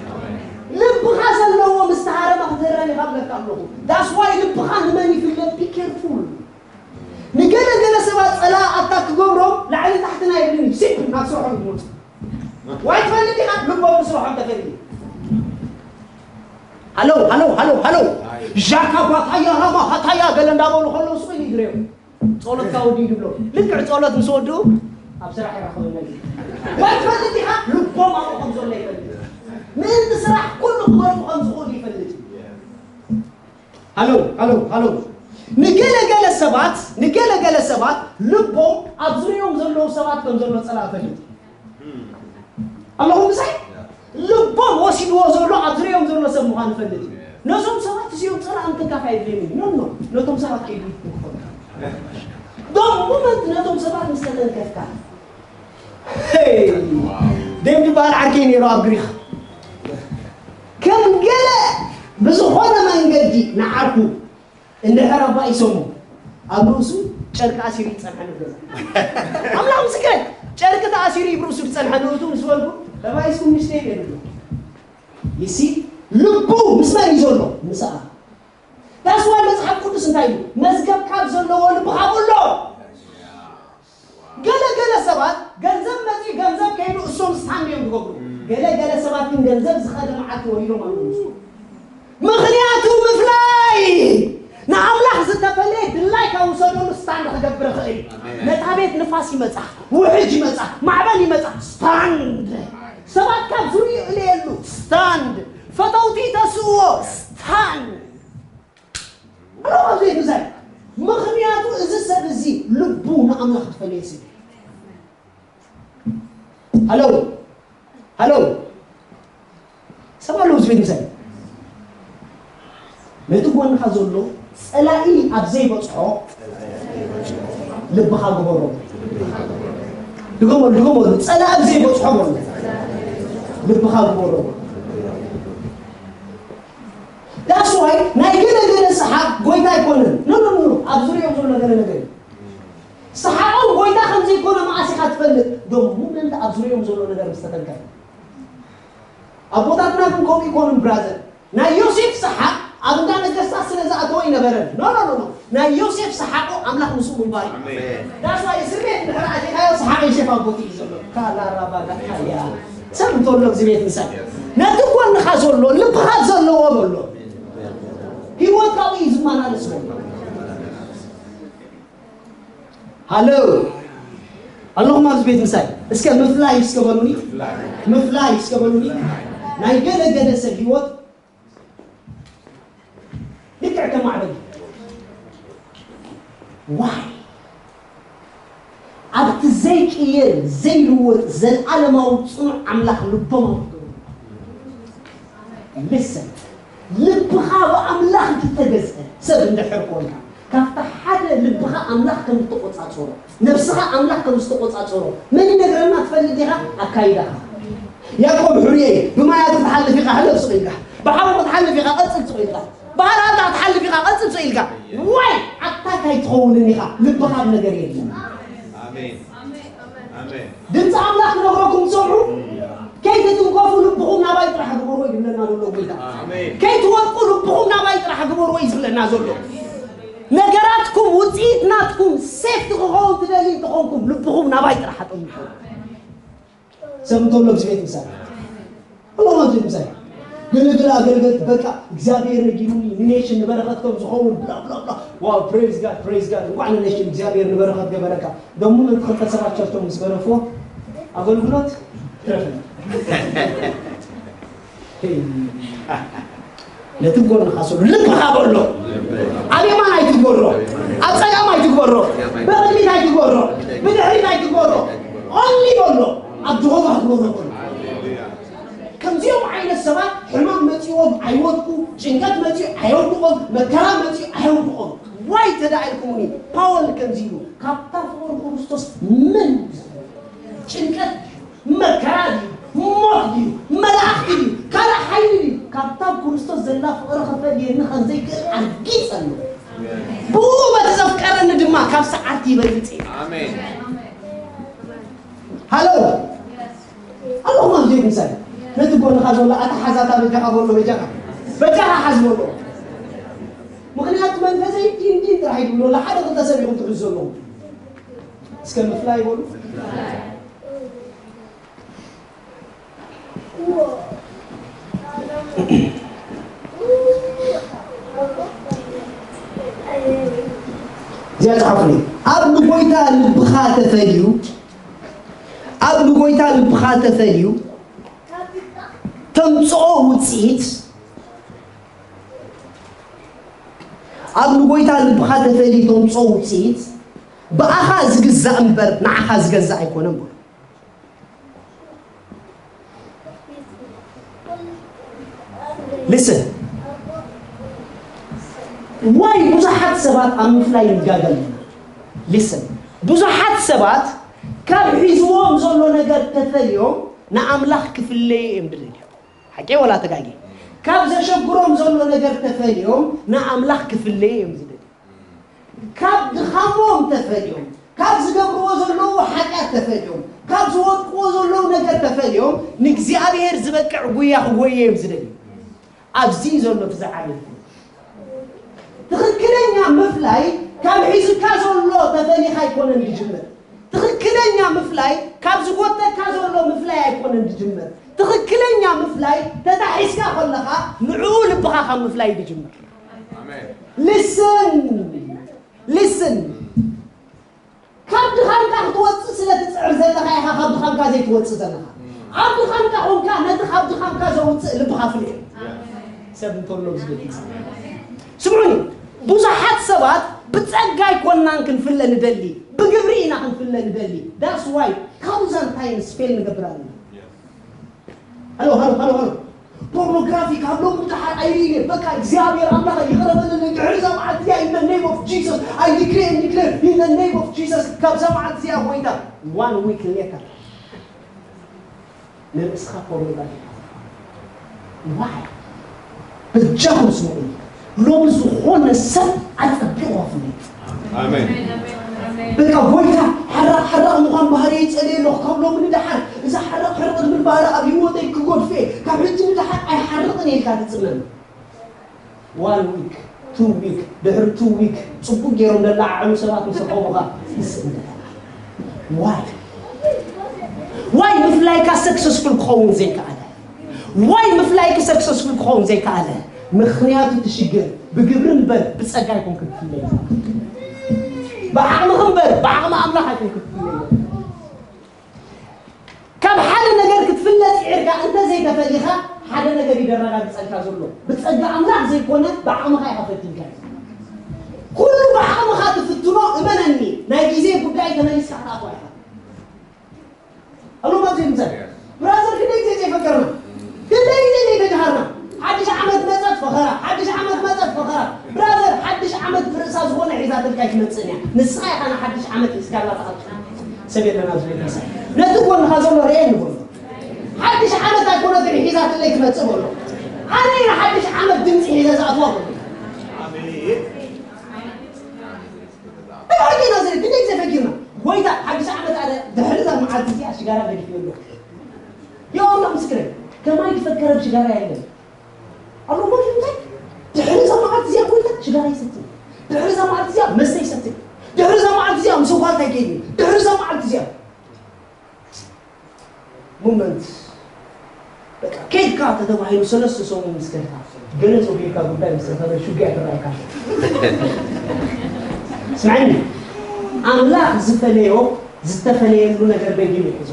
ልብኻ ዘለዎ ምስ ተሃረመ ክትህረም ኢኻ ብለካ ኣለኹ። That's why ልብኻ ንመን ይፍለጥ? Be careful። ንገለ ገለ ሰባት ጸላእ ኣታክ ክገብሮም ላዕሊ ታሕቲ ናይ ብልኒ ሲፕ ናብ ስርሖም ይመጹ። ዋይ ትፈልጥ ኢኻ? ልቦም ንስርሖም ተፈልዩ። ሃለው ሃለው ሃለው ሃለው ዣካ ባታያ ራማ ሃታያ ገለ እንዳበሉ ከለዉ ስቕ ኢሉ ይድረዮም። ጸሎትካ ወዲኡ ይብሎ። ልክዕ ጸሎት ምስ ወድኡ ኣብ ስራሕ ይረኸበና እዩ። ዋይ ትፈልጥ ኢኻ? ልቦም ኣብኡ ከም ዘሎ ይፈልጥ። ምእንቲ ስራሕ ኩሉ ክገብሩ ከም ዝኽእሉ ይፈልጥ። ሃሎ ሃሎ ሃሎ ንገለ ገለ ሰባት ንገለ ገለ ሰባት ልቦም ኣብ ዙሪኦም ዘለዉ ሰባት ከም ዘሎ ጸላእ ፈልጥ ኣለኹም ምሳይ ልቦም ወሲድዎ ዘሎ ኣብ ዙሪኦም ዘሎ ሰብ ምዃን ይፈልጥ እዩ። ነዞም ሰባት እዚኦም ጸላእ ምትንካፍ ኣይድልየን እዩ። ኖ ኖ ነቶም ሰባት ከይዱ ይትንክፎም። ዶም ሙመንት ነቶም ሰባት ምስ ተተንከፍካ ደም ዝበሃል ዓርከይ ነይሩ ኣብ ግሪኽ ከም ገለ ብዝኾነ መንገዲ ንዓርኩ እንድሕር ኣባኢሶሞ ኣብ ርእሱ ጨርቂ ኣሲሩ ይጸንሐ ንገዛ ኣምላኽ ምስክረይ ጨርቂ ተኣሲሩ ይብ ርእሱ ዝጸንሐ ንእቱ ምስ በልኩ ተባኢስኩም ምሽተይ ገድሉ ይሲ ልቡ ምስ መን እዩ ዘሎ ምስኣ ዳስዋ መጽሓፍ ቅዱስ እንታይ እዩ መዝገብ ካብ ዘለዎ ልብኻ ኣሎ ገለ ገለ ሰባት ገንዘብ መጺኡ ገንዘብ ከይዱ እሶም ስታንድ እዮም ዝገብሩ። ገለ ገለ ሰባት ግን ገንዘብ ዝኸደ መዓልቲ ወሪዶም ኣለዉ። ምኽንያቱ ምፍላይ ንኣምላኽ ዝተፈለየ ድላይ ካብ ውሰደሉ ስታንድ ክገብር ይኽእል። ነታ ቤት ንፋስ ይመጻ፣ ውሕጅ ይመጻ፣ ማዕበል ይመጻ፣ ስታንድ። ሰባት ካብ ዙሪኡ እለየሉ፣ ስታንድ። ፈተውቲ ተስእዎ፣ ስታንድ። ኣለዋ ዘይብዛይ ምኽንያቱ እዚ ሰብ እዚ ልቡ ንኣምላኽ ዝፈለየ ሰብ ሃሎ ሃሎ ሰብ ኣለዉ ዝብል ምሳይ ነቲ ጎንኻ ዘሎ ጸላኢ ኣብ ዘይበጽሖ ልብኻ ግበሮ ድገመሉ ድገመሉ ጸላኢ ኣብ ዘይበጽሖ በሉ ልብኻ ግበሮ That's why ናይ ገለ ገለ ሰሓቕ ጎይታ ኣይኮነን። No no no ኣብ ዙርያኦም ዘሎ ገለ ነገር እዩ። ሰሓቖም ጎይታ ከም ዘይኮነ መዓስ ኢኻ ትፈልጥ? ዶ ሙመንት ኣብ ዙርያኦም ዘሎ ነገር ምስ ተተንከፈ ኣቦታትና ግን ከምኡ ይኮኑን ብራዘር። ናይ ዮሴፍ ሰሓቕ ኣብ እንዳ ነገስታት ስለ ዝኣተወ ኣይነበረን። No no no no ናይ ዮሴፍ ሰሓቑ ኣምላኽ ምስኡ ምንባር እዩ። That's why እስር ቤት እንድሕር ኣቲኻዮ ሰሓቕ ዮሴፍ ኣብ ቦትኡ እዩ ዘሎ። ካላራባዳካያ ሰብ እንተሎ ኣብዚ ቤት ምሳይ ነቲ ጎንኻ ዘሎ ልብኻ ዘለዎ በሎ ህይወት ካብኡ እዩ ዝመላለስ በሎ ሃሎ ኣለኹም ኣብዚ ቤት ምሳይ እስከ ምፍላይ እስከ በሉኒ ምፍላይ እስከ በሉኒ ናይ ገለ ገለ ሰብ ህይወት ልክዕ ከም ማዕበል ዋይ ኣብቲ ዘይቅየር ዘይልወጥ ዘለዓለማዊ ፅኑዕ ኣምላኽ ልቦም ኣፍቅሩ ልሰን ልብኻ ብኣምላኽ ዝተገዝአ ሰብ እንድሕር ኮንካ ካብቲ ሓደ ልብኻ ኣምላኽ ከም ዝተቆጻጸሮ ነብስኻ ኣምላኽ ከም ዝተቆጻጸሮ መን ይነግረና ትፈልጥ ዲኻ ኣካይዳኻ ያዕቆብ ሕሩየይ ብማያት ክትሓልፍ ኢኻ ሕለፍ ስቕ ኢልካ ብሓዊ ክትሓልፍ ኢኻ ቀጽል ስቕ ኢልካ ባህር ኣታ ክትሓልፍ ኢኻ ቀጽል ስቕ ኢልካ ዋይ ኣታ ካይትኸውንን ኢኻ ልብኻ ኣብ ነገር የለን ድምፂ ኣምላኽ ክነግረኩም ትሰምዑ ከይትትንከፉ ልብኹም ናባይ ጥራሕ ግበርዎ ይብለና ዘሎ ጎይታ ከይትወድቁ ልብኹም ናባይ ጥራሕ ግበርዎ እዩ ዝብለና ዘሎ ነገራትኩም ውፅኢት ናትኩም ሴፍቲ ክኸውን ትደልዩ እንተኾንኩም ልብኹም ናባይ ጥራሕ ኣጠምሑ ሰብ እንተሎ ምስ ቤት ምሳሌ ኣለዋ ምስ ቤት ምሳሌ ገለገለ ኣገልገልቲ በቃ እግዚኣብሔር ነጊሩኒ ንኔሽን ንበረኸት ከም ዝኸውን ብላ ብላ ብላ ዋው praise God praise God እንኳዕ ንኔሽን እግዚኣብሔር ንበረኸት ገበረካ ደሞ ምእንቲ ክልተ ሰባት ቸርቶም ምስ ገረፍዎ ኣገልግሎት ትረፍና ነቲ ጎንኻ ስሉ ልብኻ በሎ ኣብ የማን ኣይትግበሮ ኣብ ጸጋም ኣይትግበሮ ብቕድሚት ኣይትግበሮ ብድሕሪት ኣይትግበሮ only በሎ ኣብ ጀሆቫ ክትበሎ በሎ ከምዚኦም ዓይነት ሰባት ሕማም መጺዎም ኣይወድቁ ጭንቀት መጺኡ ኣየውድቖም መከራ መጺኡ ኣየውድቖም ዋይ ተዳኢልኩምኒ ፓወል ከምዚ ኢሉ ካብታ ፍቕሪ ክርስቶስ ምን ጭንቀት መከራ ድዩ ሞት ድዩ መላእኽቲ ድዩ ካልእ ሓይሊ ድዩ ካብታ ኣብ ክርስቶስ ዘላ ፍቕሪ ክፈልየኒ ከም ዘይክእል ኣርጊጸ ኣሎ ብኡ በቲ ዘፍቀረኒ ድማ ካብ ሰዓርቲ ይበልጽ እዩ ሃሎ ኣለኹም ኣብ ዘይምሳሌ ነቲ ጎንኻ ዘሎ ኣታ ሓዛታ በጃኻ በሎ በጃኻ በጃኻ ሓዝ በሎ ምኽንያቱ መንፈሰይ ዲን ዲን ጥራሕ እዩ ዝብሎ፣ ሓደ ክልተ ሰብ ኢኹም ትሕዙ ዘለኹም። እስከ ምፍላይ በሉ። እዚኣ ጸሓፉኒ። ኣብ ንጎይታ ልብኻ ተፈልዩ፣ ኣብ ንጎይታ ልብኻ ተፈልዩ፣ ተምጽኦ ውጽኢት፣ ኣብ ንጎይታ ልብኻ ተፈልዩ ተምጽኦ ውጽኢት፣ ብኣኻ ዝግዛእ እምበር ንዓኻ ዝገዛእ ኣይኮነን በሉ። Listen. ዋይ ብዙሓት ሰባት ኣብ ምፍላይ ንጋገል። Listen. ብዙሓት ሰባት ካብ ሒዝዎም ዘሎ ነገር ተፈልዮም ንኣምላኽ ክፍለዩ እዮም ድልድዮም። ሓቂ ወላ ተጋጊ? ካብ ዘሸግሮም ዘሎ ነገር ተፈልዮም ንኣምላኽ ክፍለዩ እዮም ዝደልዩ። ካብ ድኻሞም ተፈልዮም፣ ካብ ዝገብርዎ ዘለዉ ሓጢኣት ተፈልዮም፣ ካብ ዝወድቅዎ ዘለዉ ነገር ተፈልዮም ንእግዚኣብሔር ዝበቅዕ ጉያ ክጎዩ እዮም ዝደልዩ። ኣብዚ እዩ ዘሎ እቲ ዝዓበየ ፍልልይ። ትኽክለኛ ምፍላይ ካብ ሒዝካ ዘሎ ተፈሊኻ ኣይኮነን ዝጅምር። ትኽክለኛ ምፍላይ ካብ ዝጎተካ ዘሎ ምፍላይ ኣይኮነን ዝጅምር። ትኽክለኛ ምፍላይ ተታሒዝካ ከለኻ ንዕኡ ልብኻ ካብ ምፍላይ እዩ ዝጅምር። Listen. Listen. ካብ ድኻምካ ክትወፅእ ስለ ትፅዕር ዘለኻ ኢኻ ካብ ድኻምካ ዘይትወፅእ ዘለኻ። ኣብ ድኻምካ ኾንካ ነቲ ካብ ድኻምካ ዘውፅእ ልብኻ ፍልዮ። ሰብ እንተሎ ዝብል ስምዑኒ። ብዙሓት ሰባት ብፀጋ ኣይኮናን ክንፍለ ንደሊ፣ ብግብሪ ኢና ክንፍለ ንደሊ። That's why thousand times fail ንገብር ኣለና። ሃሎ ሃሎ ሃሎ ሃሎ። ፖርኖግራፊ ካብ ሎም ድሓር ኣይርኢን። በቃ እግዚኣብሔር ኣምላኽ ይቕረ በለለይ ድሕሪ እዛ መዓልቲ እዚኣ in the name of Jesus I decree and declare in the name of Jesus። ካብዛ መዓልቲ እዚኣ ጎይታ one week later ንርእስኻ ፖርኖግራፊ። Why? በጃኹም ስምዑ። ሎሚ ዝኾነ ሰብ ኣጸቢቑ ክፍለጥ። ኣሜን። በቃ ጎይታ ሓራቕ ሓራቕ ምዃን ባህሪ ይጸልየ ኣለኹ። ካብ ሎሚ ንደሓር እዛ ሓራቕ ሕርቕ ዝብል ባህሪ ኣብ ህይወተይ ክጎድፍ እየ። ካብ ሕጂ ንደሓር ኣይሓርቕን ኢልካ ትጽመም። One week, two week፣ ድሕሪ two week ጽቡቕ ገይሮም ዘለዓዕሉ ሰባት ምስ ረኸቡኻ ትስእን። Why? Why ምፍላይካ ሰክሰስፉል ክኸውን ዘይከኣለ? ዋይ ምፍላይኪ ሰክሰስፉል ክኸውን ዘይከኣለ? ምኽንያቱ እቲ ሽግር ብግብሪ እምበር ብጸጋ ኣይኮንክን ትፍለይ። ብዓቕምኺ እምበር ብዓቕሚ ኣምላኽ ኣይኮንክን ትፍለይ። ካብ ሓደ ነገር ክትፍለ ጽዒርካ እንተ ዘይተፈሊኻ ሓደ ነገር እዩ ደረጋግጸልካ ዘሎ። ብጸጋ ኣምላኽ ዘይኮነ ብዓቕምኻ ኢኻ ፈቲንካ። ኩሉ ብዓቕምኻ ትፍትኖ እመነኒ ናይ ግዜ ጉዳይ ተመሊስካ ክትኣትዋ ኢኻ። ኣሉ ማብዚ ምሰ ብራዘር ክንደይ ግዜ ዘይፈከርና ክንደይ ግዜ ዘይተጃሃርና። ሓድሽ ዓመት መጸት ፈኸራ ሓድሽ ዓመት መጸት ፈኸራ። ብራዘር ሓድሽ ዓመት ብርእሳ ዝኾነ ሒዛትልካ ኣይትመጽእን እያ። ንስኻ ኢኻ ንሓድሽ ዓመት ሒዝካላ ትኣቱ። ሰብ የለን ኣብዚ ቤት ምሰ ነቲ ጎንኻ ዘሎ ርኤ ንጎን ሓድሽ ዓመት ኣይኮነትን ሒዛትለይ ትመጽእ በሎ። ኣነ ኢና ሓድሽ ዓመት ድምፂ ሒዘ ዝኣትዋ በሎ። ኣሜን። ብሕጊና ዘይ ክንደይ ግዜ ፈጊርና። ጎይታ ሓድሽ ዓመት ኣለ ድሕሪ እዛ መዓልቲ እዚኣ ሽጋራ ገዲፍዮ ኣሎ። የሆዋ ምስክረይ ከማይ ዝፈከረ ሽጋራ የለን። ኣሎ ጎይታ እንታይ ድሕሪ እዛ መዓልቲ እዚኣ ጎይታ ሽጋራ ይሰትይ። ድሕሪ እዛ መዓልቲ እዚኣ መስተ ይሰትይ። ድሕሪ እዛ መዓልቲ እዚኣ ምስ ጓልታ ይገይኒ። ድሕሪ እዛ መዓልቲ እዚኣ ሙመንት በቃ ኬድካ ተተባሂሉ ሰለስተ ሰሙን ምስ ከድካ ገለ ሰው ኬድካ ጉዳይ ምስ ተፈረ ሽጉያ ትራይካ ስምዐኒ ኣምላኽ ዝፈለዮ ዝተፈለየሉ ነገር በጊም ይሕዞ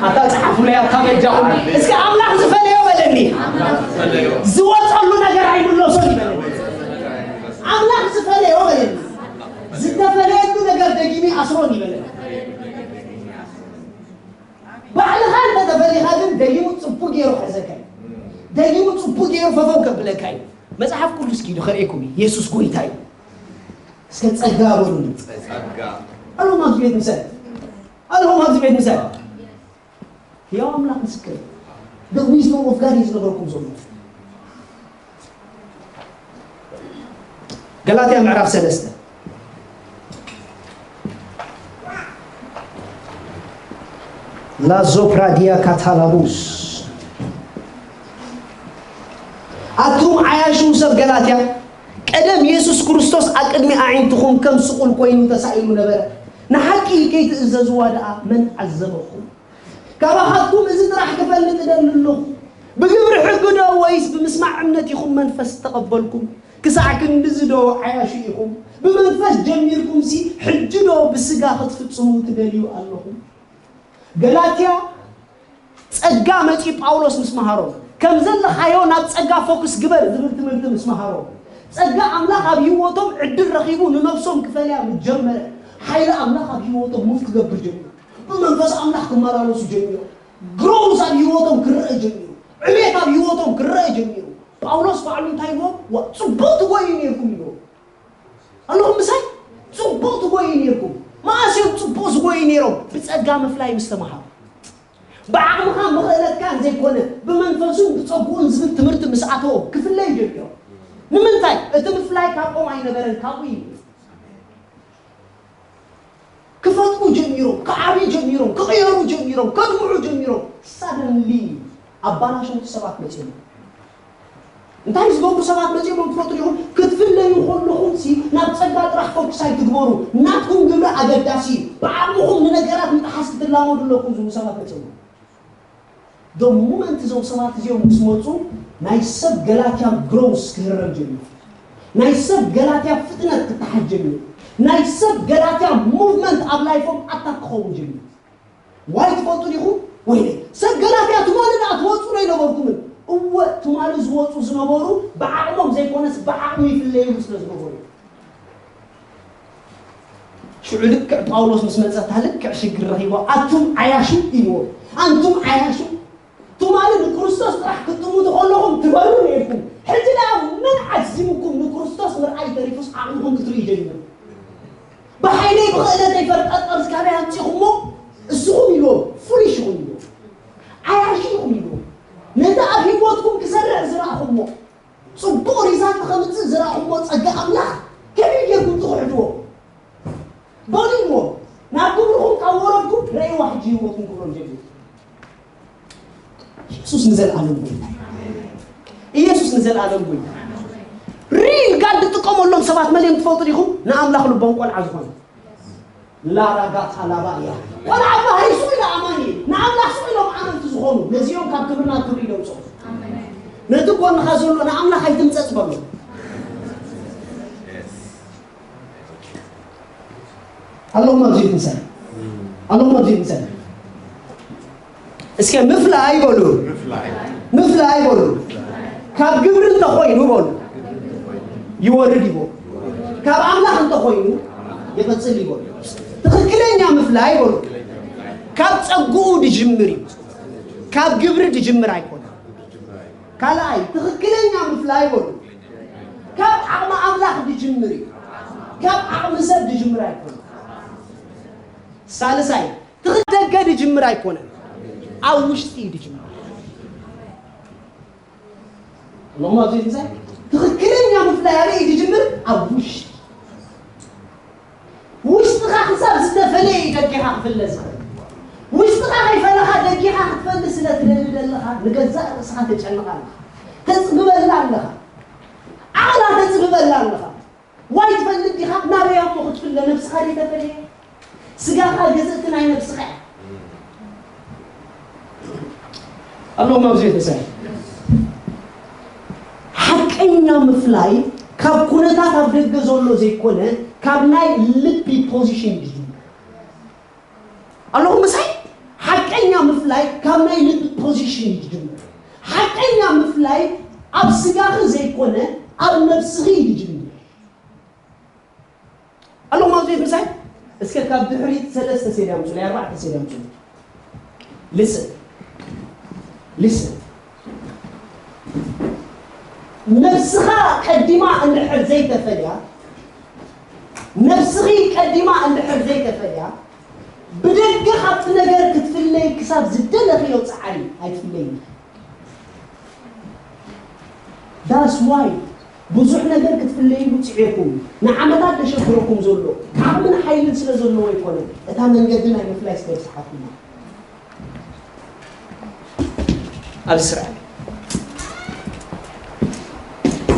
ኣታ ጸሓፉለይ ኣታ በጃኹም እስከ ኣምላኽ ዝፈለዮ በለኒ ዝወፀሉ ነገር ኣይምለሶን ይበለኒ ኣምላኽ ዝፈለዮ በለኒ ዝተፈለየሉ ነገር ደጊሚ ኣስሮን ይበለኒ ባዕልኻ እንተተፈሊኻ ግን ደጊሙ ጽቡቅ ገይሩ ክሕዘካ እዩ። ደጊሙ ጽቡቅ ገይሩ ፈፈው ከብለካ እዩ። መጽሓፍ ቅዱስ ኪዱ ከርእየኩም እዩ። የሱስ ጎይታ እዩ። እስከ ጸጋ በሉኒ። ጸጋ። ኣለኹም ኣብዚ ቤት ምሳይ። ኣለኹም ኣብዚ ቤት ምሳይ። ሕያው ኣምላኽ ምስክር። The wisdom of God እዩ ዝነገርኩም ዘሎ። ገላትያ ምዕራፍ ሰለስተ ላዞፕራዲያ ካታላቡስ ኣቱም ዓያሹ ሰብ ገላትያ ቀደም የሱስ ክርስቶስ ኣቅድሚ ኣዒንትኹም ከም ስቑል ኮይኑ ተሳኢሉ ነበረ። ንሓቂ ከይትእዘዝዋ ደኣ መን ዓዘበኹም? ካባኻትኩም እዚ ጥራሕ ክፈልጥ እደሊ ኣለኹ። ብግብሪ ሕጊ ዶ ወይስ ብምስማዕ እምነት ኢኹም መንፈስ ዝተቐበልኩም? ክሳዕ ክንድዚ ዶ ዓያሹ ኢኹም? ብመንፈስ ጀሚርኩምሲ ሕጂ ዶ ብስጋ ክትፍጽሙ ትደልዩ ኣለኹም? ገላትያ ጸጋ መጺኡ ጳውሎስ ምስ መሃሮም፣ ከም ዘለኻዮ ናብ ጸጋ ፎክስ ግበር ዝብል ትምህርቲ ምስ መሃሮም፣ ጸጋ ኣምላኽ ኣብ ህይወቶም ዕድል ረኺቡ ንነብሶም ክፈልያ ምስ ጀመረ፣ ሓይሊ ኣምላኽ ኣብ ህይወቶም ሙቭ ክገብር ጀሚሩ። ብመንፈስ ኣምላኽ ክመላለሱ ጀሚሮም። ግሮውዝ ኣብ ህይወቶም ክረአ ጀሚሩ። ዕቤት ኣብ ህይወቶም ክረአ ጀሚሩ። ጳውሎስ ባዕሉ እንታይ ኢልዎም? ዋ፣ ጽቡቕ ትጎዩ ነይርኩም ኢልዎም። ኣለኹም ምሳይ? ጽቡቕ ትጎዩ ነይርኩም። መኣስ እዮም ጽቡቕ ዝጎዩ ነይሮም? ብጸጋ ምፍላይ ምስ ተማሃሩ። ብዓቕምኻን ብኽእለትካን ዘይኮነ፣ ብመንፈሱን ብጸጉኡን ዝብል ትምህርቲ ምስ ኣተዎም ክፍለዩ ጀሚሮም። ንምንታይ? እቲ ምፍላይ ካብኦም ኣይነበረን፣ ካብኡ እዩ። ክፈጥሩ ጀሚሮም፣ ክዓብዩ ጀሚሮም፣ ክቕየሩ ጀሚሮም፣ ከድምዑ ጀሚሮም። ሳደንሊ ኣባላሸውቲ ሰባት መጺኦም። እንታይ ዝገብሩ ሰባት መጺኦም ትፈልጡ ዲኹም? ክትፍለዩ ከለኹም ሲ ናብ ጸጋ ጥራሕ ፎክስ ኣይትግበሩ። ናትኩም ግብሪ ኣገዳሲ እዩ። ብዓቕምኹም ንነገራት ምጥሓስ ክትላመዱ ኣለኩም ዝብሉ ሰባት መጺኦም። ዶ ሙመንት እዞም ሰባት እዚኦም ምስ መጹ ናይ ሰብ ገላትያ ግሮውስ ክህረም ጀሚሩ። ናይ ሰብ ገላትያ ፍጥነት ክተሓዝ ጀሚሩ። ናይ ሰብ ገላትያ ሙቭመንት ኣብ ላይፎም ኣታክ ክኸውን ጀሚሩ። ዋይ ትፈልጡ ዲኹም? ወይ ሰብ ገላትያ ትማሊ ደኣ ትወጹ ዶ ኣይነበርኩምን? እወ ትማሊ ዝወጹ ዝነበሩ ብዓቕሞም ዘይኮነስ ብዓቕሚ ይፍለዩ ስለ ዝነበሩ። ሽዑ ልክዕ ጳውሎስ ምስ መጸ እታ ልክዕ ሽግር ረኺቦ ኣቱም ዓያሹ ኢልዎም። ኣንቱም ዓያሹ ትማሊ ንክርስቶስ ጥራሕ ክትጥምቱ ከለኹም ትበሉ ነይርኩም። ሕጂ ደኣ መን ዓዚምኩም ንክርስቶስ ምርኣይ ተሪፉስ ዓቕምኹም ክትርኢ ጀሚሩ። ብሓይለይ ብኽእለተይ ፈርጠርጠር ዝካበይ ኣምጺኹሞ እስኹም ኢልዎም። ፉሊሽ ኢኹም ኢልዎም። ዓያሹ ኢኹም ኢልዎም። ነቲ ኣብ ህይወትኩም ክሰርሕ ዝረኣኹሞ ጽቡቕ ሪዛልት ከምጽእ ዝረኣኹሞ ጸጋ ኣምላኽ ከመይ ጌርኩም ትኽሕድዎ? በሉ ኢልዎም። ናብ ግብርኹም ካብ ወረድኩም ረእይዋ ሕጂ ህይወትኩም ክብሎም ጀሚሩ። ኢየሱስ ንዘለኣለም ጎይታ እዩ። ኢየሱስ ንዘለኣለም ጎይታ እዩ። ሪል ጋድ ዝጥቀመሎም ሰባት መን እዮም ትፈልጡ ዲኹም? ንኣምላኽ ልቦም ቆልዓ ዝኾኑ። ላራጋታ ላባያ ቆልዓ ባህሪ ስቕ ኢሉ ኣማኒ እዩ። ንኣምላኽ ስቕ ኢሎም ኣመንቲ ዝኾኑ ነዚኦም ካብ ክብሪ ናብ ክብሪ ይደምፅኦም። ነቲ ጎንኻ ዘሎ ንኣምላኽ ኣይትምፀፅ በሎ። ኣለኹም ኣብዚ ትንሳኤ ኣለኹም ኣብዚ ትንሳኤ እስከ ምፍላይ በሉ። ምፍላይ በሉ። ካብ ግብሪ እንተኾይኑ በሉ ይወርድ ይበሉ። ካብ ኣምላኽ እንተኾይኑ ይቕጽል ይበሉ። ትኽክለኛ ምፍላይ በሉ። ካብ ጸግኡ ድጅምር እዩ። ካብ ግብሪ ድጅምር ኣይኮነ። ካልኣይ ትኽክለኛ ምፍላይ በሉ። ካብ ዓቕሚ ኣምላኽ ድጅምር እዩ። ካብ ዓቕሚ ሰብ ድጅምር ኣይኮነ። ሳልሳይ ትኽክል ደገ ድጅምር ኣይኮነን፣ ኣብ ውሽጢ እዩ ድጅምር። እሞ ኣብዚ እንታይ ትኽክለኛ ምፍላይ ኣበይ እዩ ድጅምር? ኣብ ውሽጢ። ውሽጥኻ ክሳብ ዝተፈለየ እዩ ደጊኻ ክፍለ ዝኽእል። ውሽጥኻ ከይፈለኻ ደጊኻ ክትፈሊ ስለ ትደሊ ዘለኻ ንገዛእ ርእስኻ ተጨንቕ ኣለኻ፣ ተጽብበላ ኣለኻ፣ ዓቕላ ተጽብበላ ኣለኻ። ዋይ ትፈልጥ ዲኻ? ናበይ እሞ ክትፍለ ነብስኻ ደይ ተፈልየ? ስጋኻ ግዝእቲ ናይ ነብስኻ እያ። ኣለኹም ኣብዚ ቤተሰብ ሓቀኛ ምፍላይ ካብ ኩነታት ኣብ ደገ ዘሎ ዘይኮነ ካብ ናይ ልቢ ፖዚሽን እዩ ዝጅምር። ኣለኹም ምሳይ? ሓቀኛ ምፍላይ ካብ ናይ ልቢ ፖዚሽን እዩ ዝጅምር። ሓቀኛ ምፍላይ ኣብ ስጋኺ ዘይኮነ ኣብ ነብስኺ እዩ ዝጅምር። ኣለኹም ኣብዚ ቤት ምሳይ? እስከ ካብ ድሕሪት ሰለስተ ሴድ ኣምፁ፣ ናይ ኣርባዕተ ሴድ ኣምፁ። Listen. Listen. ነብስኻ ቀዲማ እንድሕር ዘይተፈልያ፣ ነብስኺ ቀዲማ እንድሕር ዘይተፈልያ፣ ብደገ ካብቲ ነገር ክትፍለይ ክሳብ ዝደለኽዮ ጻዕሪ ኣይትፍለይን። That's why ብዙሕ ነገር ክትፍለይሉ ጽዒርኩም፣ ንዓመታት ዘሸግረኩም ዘሎ ዓቕምን ሓይልን ስለ ዘለዎ ኣይኮነን፣ እታ መንገዲ ናይ ምፍላይ ስለ ዝሰሓትኩማ። ኣብ እስራኤል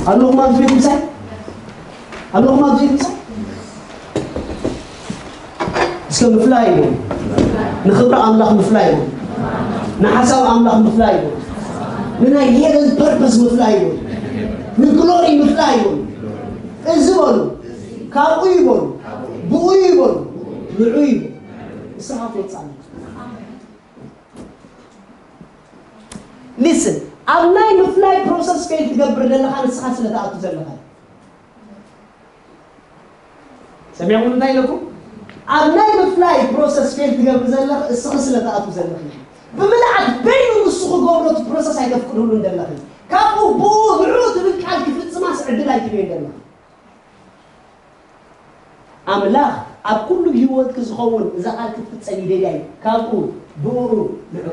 ኣለኹም ኣብዚ ቤት ምሳይ? ኣለኹም ኣብዚ ድምፂ? እስከ ምፍላይ ይበሉ። ንኽብሪ ኣምላኽ ምፍላይ ይበሉ። ንሓሳብ ኣምላኽ ምፍላይ ይበሉ። ንናይ ሄቨን ፐርፐስ ምፍላይ ይበሉ። ንግሎሪ ምፍላይ ይበሉ። እዚ በሉ። ካብኡ ይበሉ። ብኡ ይበሉ። ንዑ ይበሉ። ንስኻ ትወፅእ ኣለካ። ሊስን ኣብ ናይ ምፍላይ ፕሮሰስ ፌል ትገብር ዘለኻ ንስኻ ስለ ትኣቱ ዘለኻ። ሰሚዕኩም እንታይ ኢለኩም? ኣብ ናይ ምፍላይ ፕሮሰስ ፌል ትገብር ዘለኽ እስኺ ስለ ትኣቱ ዘለኺ። ብምልኣት በይኑ ንሱ ክገብሮ እቲ ፕሮሰስ ኣይተፍቅድሉን ዘለኺ። ካብኡ ብኡ ንዑ ትብል ቃል ክፍጽማስ ዕድል ኣይትበይ ዘለኻ። ኣምላኽ ኣብ ኩሉ ህይወትኪ ዝኸውን እዛ ቃል ክትፍጸም ይደልያ እዩ። ካብኡ ብኡ ንዑ።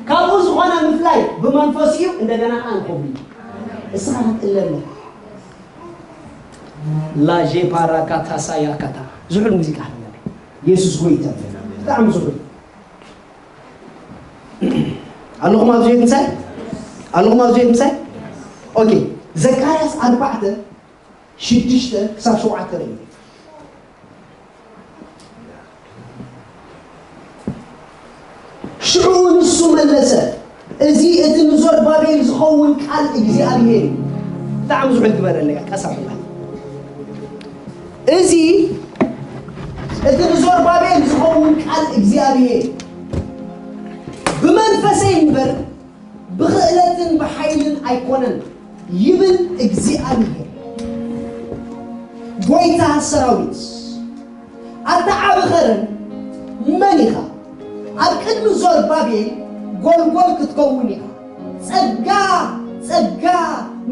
ካብኡ ዝኾነ ምፍላይ ብመንፈስ እዩ፣ እንደገና ከኣ ንኸብሉ እዩ። እስኻ ክትእለለ። ላዤ ፓራ ካታ ሳያ ካታ። ዝሑል ሙዚቃ ኣለና። የሱስ ጎይታ እዩ። ብጣዕሚ ዝሑል። ኣለኹም ኣብዚ ቤት ምሳይ? ኣለኹም ኣብዚ ቤት ምሳይ? ኦኬ። ዘካርያስ ኣርባዕተ ሽዱሽተ ክሳብ ሸውዓተ ርእዩ። ሽዑ ንሱ መለሰ፣ እዚ እቲ ንዘሩባቤል ዝኸውን ቃል እግዚኣብሄር እዩ። ብጣዕሚ ዝሑል ግበረለይ፣ ቀስ ኣብላ። እዚ እቲ ንዘሩባቤል ዝኸውን ቃል እግዚኣብሄር፣ ብመንፈሰይ እምበር ብኽእለትን ብሓይልን ኣይኮነን፣ ይብል እግዚኣብሄር፣ ጐይታ ሰራዊት። ኣታ ዓቢ ኸረን፣ መን ኢኻ? ኣብ ቅድሚ ዘሩባቤል ጐልጐል ክትከውን ኢኻ። ጸጋ፣ ጸጋ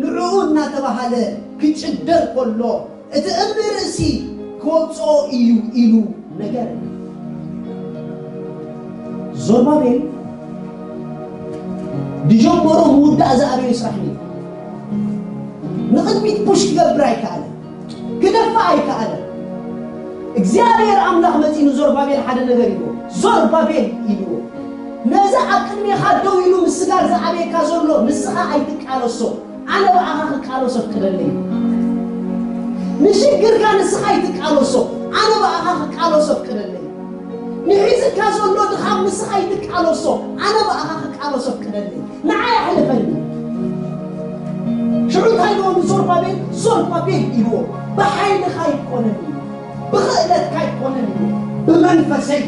ንዕኡ እናተባህለ ክጭደር ከሎ፣ እቲ እምኒ ርእሲ ክወጽኦ እዩ ኢሉ ነገረኒ። ዘሩባቤል ዝጀመሮ ምውዳእ ዝኣበዮ ስራሕ እዩ። ንቕድሚት ፑሽ ክገብር ኣይከኣለን፣ ክደፍእ ኣይከኣለን። እግዚኣብሔር ኣምላኽ መጺኡ ንዘሩባቤል ሓደ ነገር ኢልዎ፣ ዘሩባቤል ኢልዎ፣ ነዚ ኣብ ቅድሜኻ ደው ኢሉ ምስጋር ዝኣበየካ ዘሎ ንስኻ ኣይትቃለሶ፣ ኣነ ብኣኻ ክቃለሶ ኣፍቅደለይ። ንሽግርካ ንስኻ ኣይትቃለሶ፣ ኣነ ብኣኻ ክቃለሶ ኣፍቅደለይ። ንሒዝካ ዘሎ ድኻም ንስኻ ኣይትቃለሶ፣ ኣነ ብኣኻ ክቃለሶ ኣፍቅደለይ። ንዓይ ኣሕልፈኒ። ሽዑ እንታይ ኢልዎ ንዞርባቤል? ዞርባቤል ኢልዎ፣ ብሓይልኻ ኣይኮነን፣ ብኽእለትካ ኣይኮነን፣ ብመንፈሰይ።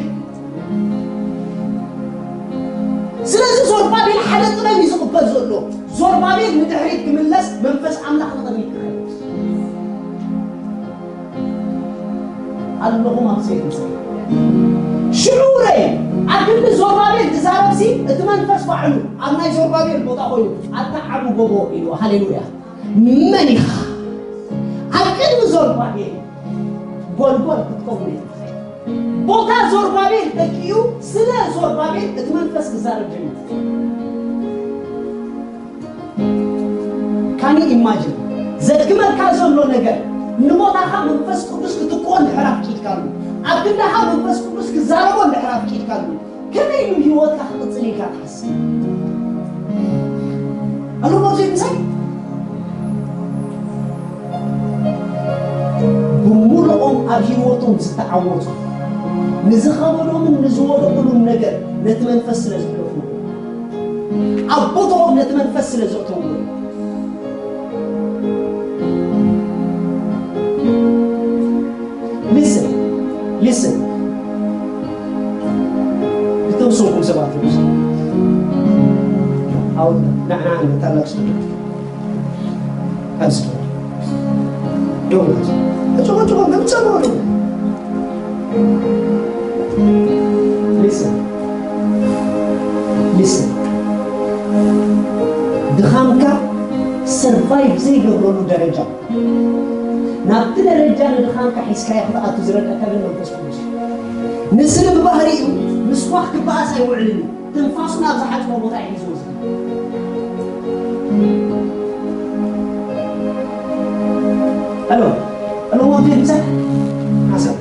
ስለዚ ዞርባቤል ሓደ ጥበብ እዩ ዝቕበል ዘሎ። ዞርባቤል ንድሕሪት ክምለስ፣ መንፈስ ኣምላኽ ንቕድሚት ክኸይድ። ኣለኹም ኣብ ዘይምስል። ሽዑ ርእ፣ ኣብ ክንዲ ዞርባቤል ክዛረብሲ፣ እቲ መንፈስ ባዕሉ ኣብ ናይ ዞርባቤል ቦታ ኮይኑ፣ ኣታ ዓቢ ጎቦ ኢሉ። ሃሌሉያ። መን ኢኻ? ኣብ ቅድሚ ዞርባቤል ጐልጐል ክትከውን ኢኻ። ቦታ ዞርባቤል ተኪኡ፣ ስለ ዞርባቤል እቲ መንፈስ ክዛረብ ጀሚሩ። ካን ዩ ኢማጂን? ዘድክመካ ዘሎ ነገር ንቦታኻ መንፈስ ቅዱስ ክትክኦ እንድሕር ኣፍቂድካሉ፣ ኣብ ክንዳኻ መንፈስ ቅዱስ ክዛረቦ እንድሕር ኣፍቂድካሉ፣ ከመይ ኢሉ ህይወትካ ክቕጽል ኢልካ ትሓስብ? ኣለዎ ዘይምሳይ? ብምሉኦም ኣብ ህይወቶም ዝተዓወቱ፣ ንዝኸበዶምን ንዝወደቑሉን ነገር ነቲ መንፈስ ስለ ዝሕለፉ፣ ኣብ ቦታኦም ነቲ መንፈስ ስለ ዘእተውዎ። ሊስን፣ ሊስን። እቶም ሰውኩም ሰባት እዮም። ኣው፣ ንዕና እንታላችሁ። ኣብዚ። ደው በሉ። እጭ፣ እጭ፣ እጭ፣ እጭ። ሊስን። ሊስን። ድኻምካ ሰርቫይቭ ዘይገብረሉ ደረጃ፣ ናብቲ ደረጃ ንድኻምካ ሒዝካዮ ክትኣቱ ዝረድኣካ ግን መንፈስ ቅዱስ እዩ። ንስሪ ብባህሪኡ ምስኳሕ ክበኣስ ኣይውዕልን እዩ። ትንፋሱ ናብ ዝሓጽቦ ቦታ እዩ ሒዝዎ ዝኸድ። ኣሎ፣ ኣሎ፣ ወንጌል ምሳይ ሓሳብ።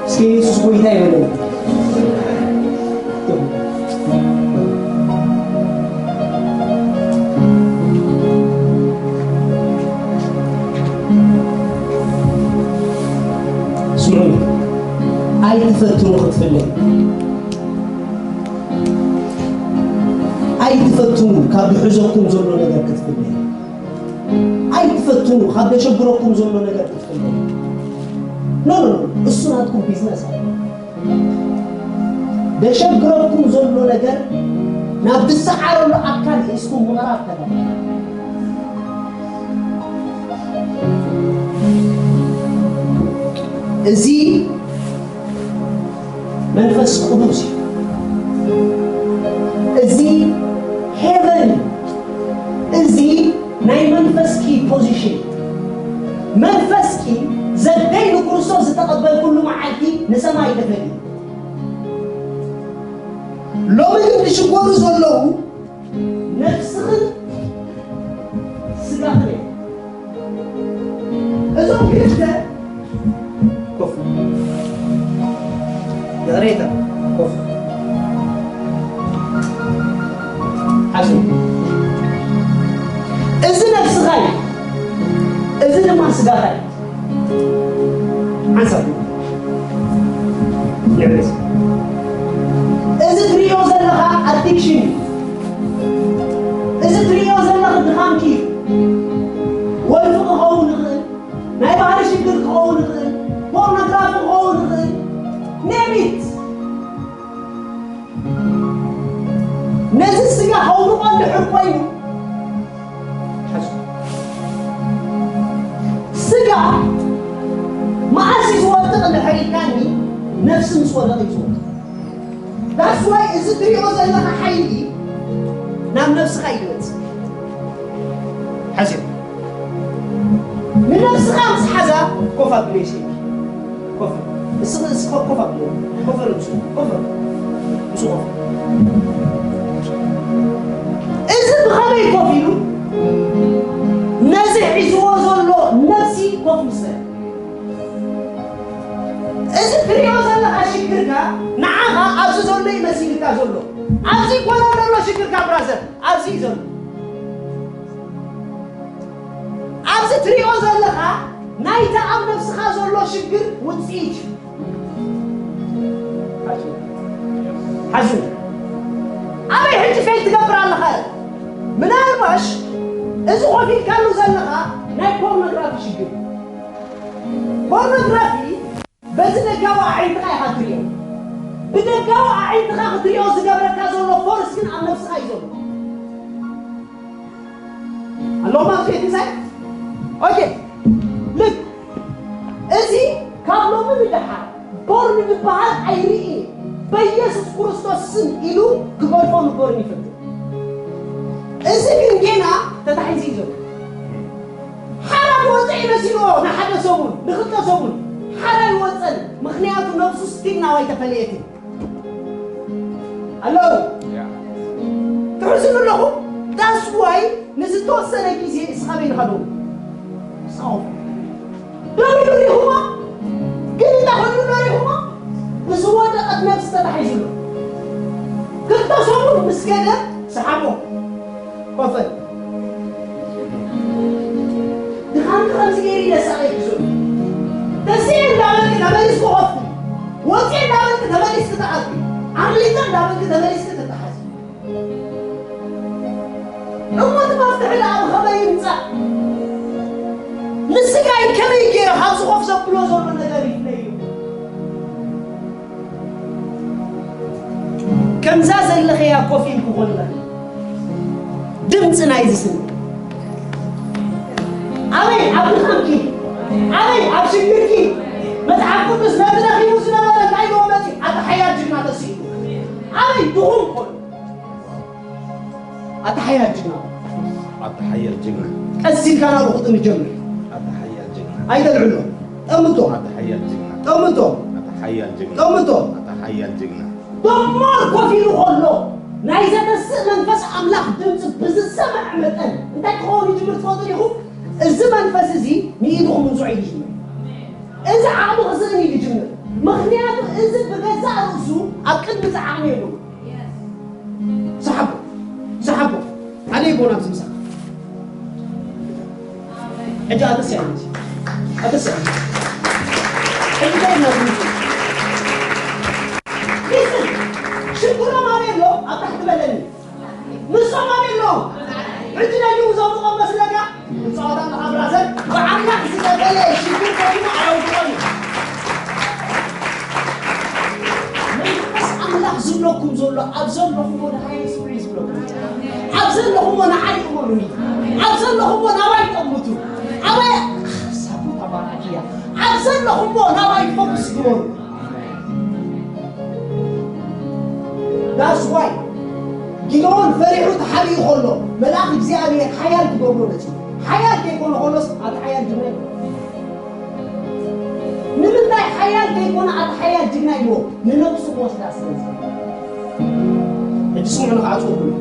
እስኪ የሱስ ፈትኑ ክትፍለዩ። ኣይትፈትኑ ካብ ዝሕዘኩም ዘሎ ነገር ክትፍለዩ። ኣይትፈትኑ ካብ ዘሸግረኩም ዘሎ ነገር ክትፍለዩ። ኖ፣ ኖ፣ ኖ፣ እሱ ናትኩም ቢዝነስ። ዘሸግረኩም ዘሎ ነገር ናብ ዝሰዓረሉ ኣካል ሒዝኩም ምቕራብ ተገባእ። እዚ መንፈስ ቅዱስ እዩ። እዚ ሄቨን እዩ። እዚ ናይ መንፈስኪ ፖዚሽን። መንፈስኪ ዘደይ ንክርስቶስ ዝተቐበልኩሉ መዓልቲ ንሰማይ ይደፈን እዩ። ሎሚ ግን ዝሽገሩ ዘለዉ ነፍስኽን ስጋኽን እዮም። እዞም ክልተ ኮፍ። ይቕሬታ። ኮፍ። ሓዙ። እዚ ነፍስኻ እዩ። እዚ ድማ ስጋኻ እዩ። ሓንሳብ። ይዕብስ። እዚ ትሪኦ ዘለኻ ኣዲክሽን እዩ። እዚ ትሪኦ ዘለኺ ድኻምኪ እዩ። ወልፊ ክኸውን ይኽእል፣ ናይ ባህሪ ሽግር ክኸውን ይኽእል፣ ፖርኖግራፊ ክኸውን ይኽእል። Name it። ነዚ ስጋ ከውድቖ እንድሕር ኮይኑ፣ ስጋ መዓስ እዩ ዝወድቕ እንድሕር ኢልካኒ፣ ነፍሲ ምስ ወደቐ እዩ ዝወድቕ። That's why እዚ ትሪኦ ዘለኻ ሓይሊ ናብ ነብስኻ እዩ ዝመጽእ። ሓዝዮ። ንነብስኻ ምስ ሓዛ ኮፍ ኣብለይ እስኪ። ኮፍ። እስኺ፣ እስኺ ኮፍ፣ ኮፍ ኣብለይ። ኮፍ በል ምስኡ። ኮፍ በል። ምስኡ ኮፍ። እዚ ብኸመይ ኮፍ ኢሉ? ነዚ ሒዝዎ ዘሎ ነብሲ ኮፍ ምስ በለ። እዚ ትሪኦ ዘለኻ ሽግርካ ንዓኻ ኣብዚ ዘሎ እዩ መሲልካ ዘሎ። ኣብዚ ይኮነ ዘሎ ሽግርካ ብራዘር፣ ኣብዚ እዩ ዘሎ። ኣብዚ ትሪኦ ዘለኻ ናይታ ኣብ ነብስኻ ዘሎ ሽግር ውፅኢት እዩ። ሓዙ። ኣበይ ሕጂ ፌል ትገብር ኣለኻ? ምናልባሽ እዚ ኮፍ ኢልካሉ ዘለኻ ናይ ፖርኖግራፊ ሽግር እዩ። ፖርኖግራፊ በዚ ደጋዊ ኣዒንትኻ ኢኻ ትሪኦ። ብደጋዊ ኣዒንትኻ ክትሪኦ ዝገብረካ ዘሎ ፎርስ ግን ኣብ ነብስኻ እዩ ዘሎ። ኣለኹም ኣብዚ ቤት ምሳይ? ኦኬ። ልክ እዚ ካብ ሎሚ ንደሓር ፖርን ዝበሃል ኣይርኢ። በኢየሱስ ክርስቶስ ስም ኢሉ ክገድፎ ንፖርን ይፈቱ። እዚ ግን ጌና ተታሒዙ እዩ ዘሎ። ሓራ ክወፅእ ይመስልዎ ንሓደ ሰሙን፣ ንክልተ ሰሙን። ሓራ ይወፀን፣ ምኽንያቱ ነብሱ ስቲል ናባይ ተፈለየት። ኣሎ። ያ። ትሕዝኑ ኣለኹም? That's why ንዝተወሰነ ግዜ እስኻ በይንኻ ደው። እስኻ ኮፍ። ደው ኢሉ ሪኹሞ? ግን እንታይ ኮይኑ ዶ ሪኹሞ? ብዝወደቐት ነብሲ ተታሒዙ ኣሎ። ክልተ ሰሙን ምስ ከደ ሰሓቦ። ኮፍ በል። ድኻምኪ ከምዚ ገይሩ ይነሳቐኪ ዘሎ። ተስየ እንዳበልኪ ተመሊስኪ ኮፍ ትብሊ። ወፅየ እንዳበልኪ ተመሊስኪ ትኣትዊ። ኣቕሊጠ እንዳበልኪ ተመሊስኪ ትተሓዚ። እሞ እቲ መፍትሒ ደኣ ብኸመይ ይምጻእ? ንስጋይ ከመይ ገይረ ካብዚ ኮፍ ዘብሎ ዘሎ ነገር ይፍለዮ? ከምዛ ዘለኽያ ኮፍ ኢልኪ ኮለኺ፣ ድምፂ ናይዚ ስምዒ ኣበይ? ኣብ ድኻምኪ፣ ኣበይ? ኣብ ሽግርኪ። መጽሓፍ ቅዱስ ነቲ ደኺሙ ዝነበረ እንታይ ኢልዎ መጺኡ? ኣታ ሓያል ጅግና ተስኢሉ። ኣበይ? ድኹም ኮነ። ኣታ ሓያል ጅግና። ኣታ ሓያል ጅግና። ቀስ ኢልካ ናብኡ ክጥምት ጀምር። ኣታ ሓያል ጅግና። ኣይተልዕሎ። ጠምቶ። ኣታ ሓያል ጅግና። ጠምቶ። ኣታ ሓያል ጅግና። ጠምቶ። ኣታ ሓያል ጅግና። ደማር ኮፍ ኢሉ ከሎ ናይ ዘተስእ መንፈስ ኣምላኽ ድምፂ ብዝሰምዕ መጠን እንታይ ክኸውን ይጅምር ትፈልጡ ዲኹም? እዚ መንፈስ እዚ ንኢዱ ክምንዝዖ እዩ ዝጅምር። እዚ ዓቕሚ ክስእን እዩ ዝጅምር። ምኽንያቱ እዚ ብገዛእ ርእሱ ኣብ ቅድሚ እዚ ዓቕሚ የብሉን። ሰሓቦ፣ ሰሓቦ። ኣነ ይጎና ኣብዚ ምሳኻ። ሕጂ ኣተስያ፣ ኣተስያ። ሕጂ እንታይ እናትምሱ? ሕጂ ናይ ዲኡ ዘምቆ መስለካ? ጸወታ ኣለኻ ብራዘር? ብኣምላኽ ዝቐበለ ሽግር ከይኑ ኣየውድቖን እዩ። መንፈስ ኣምላኽ ዝብለኩም ዘሎ ኣብ ዘለኹሞ ንዓይ ስምዒ ዝብለኩም። ኣብ ዘለኹሞ ንዓይ እመኑኒ። ኣብ ዘለኹሞ ናባይ ጠምቱ። ኣባይ ሳቡ ተባራኪያ። ኣብ ዘለኹሞ ናባይ ፎኩስ ግበሩ። That's why ጊደዎን ፈሪሑ ተሓቢኡ ከሎ መልኣኽ እግዚኣብሔር ሓያል ክገብሮ መጺኡ። ሓያል ከይኮነ ከሎስ ኣቲ ሓያል ጅግና እዩ። ንምንታይ ሓያል ከይኮነ ኣቲ ሓያል ጅግና እዩ? ንነብሱ ክወስዳ ስለ ዝኽእል። ሕጂ ስምዑ ንኽዓጽወኩም።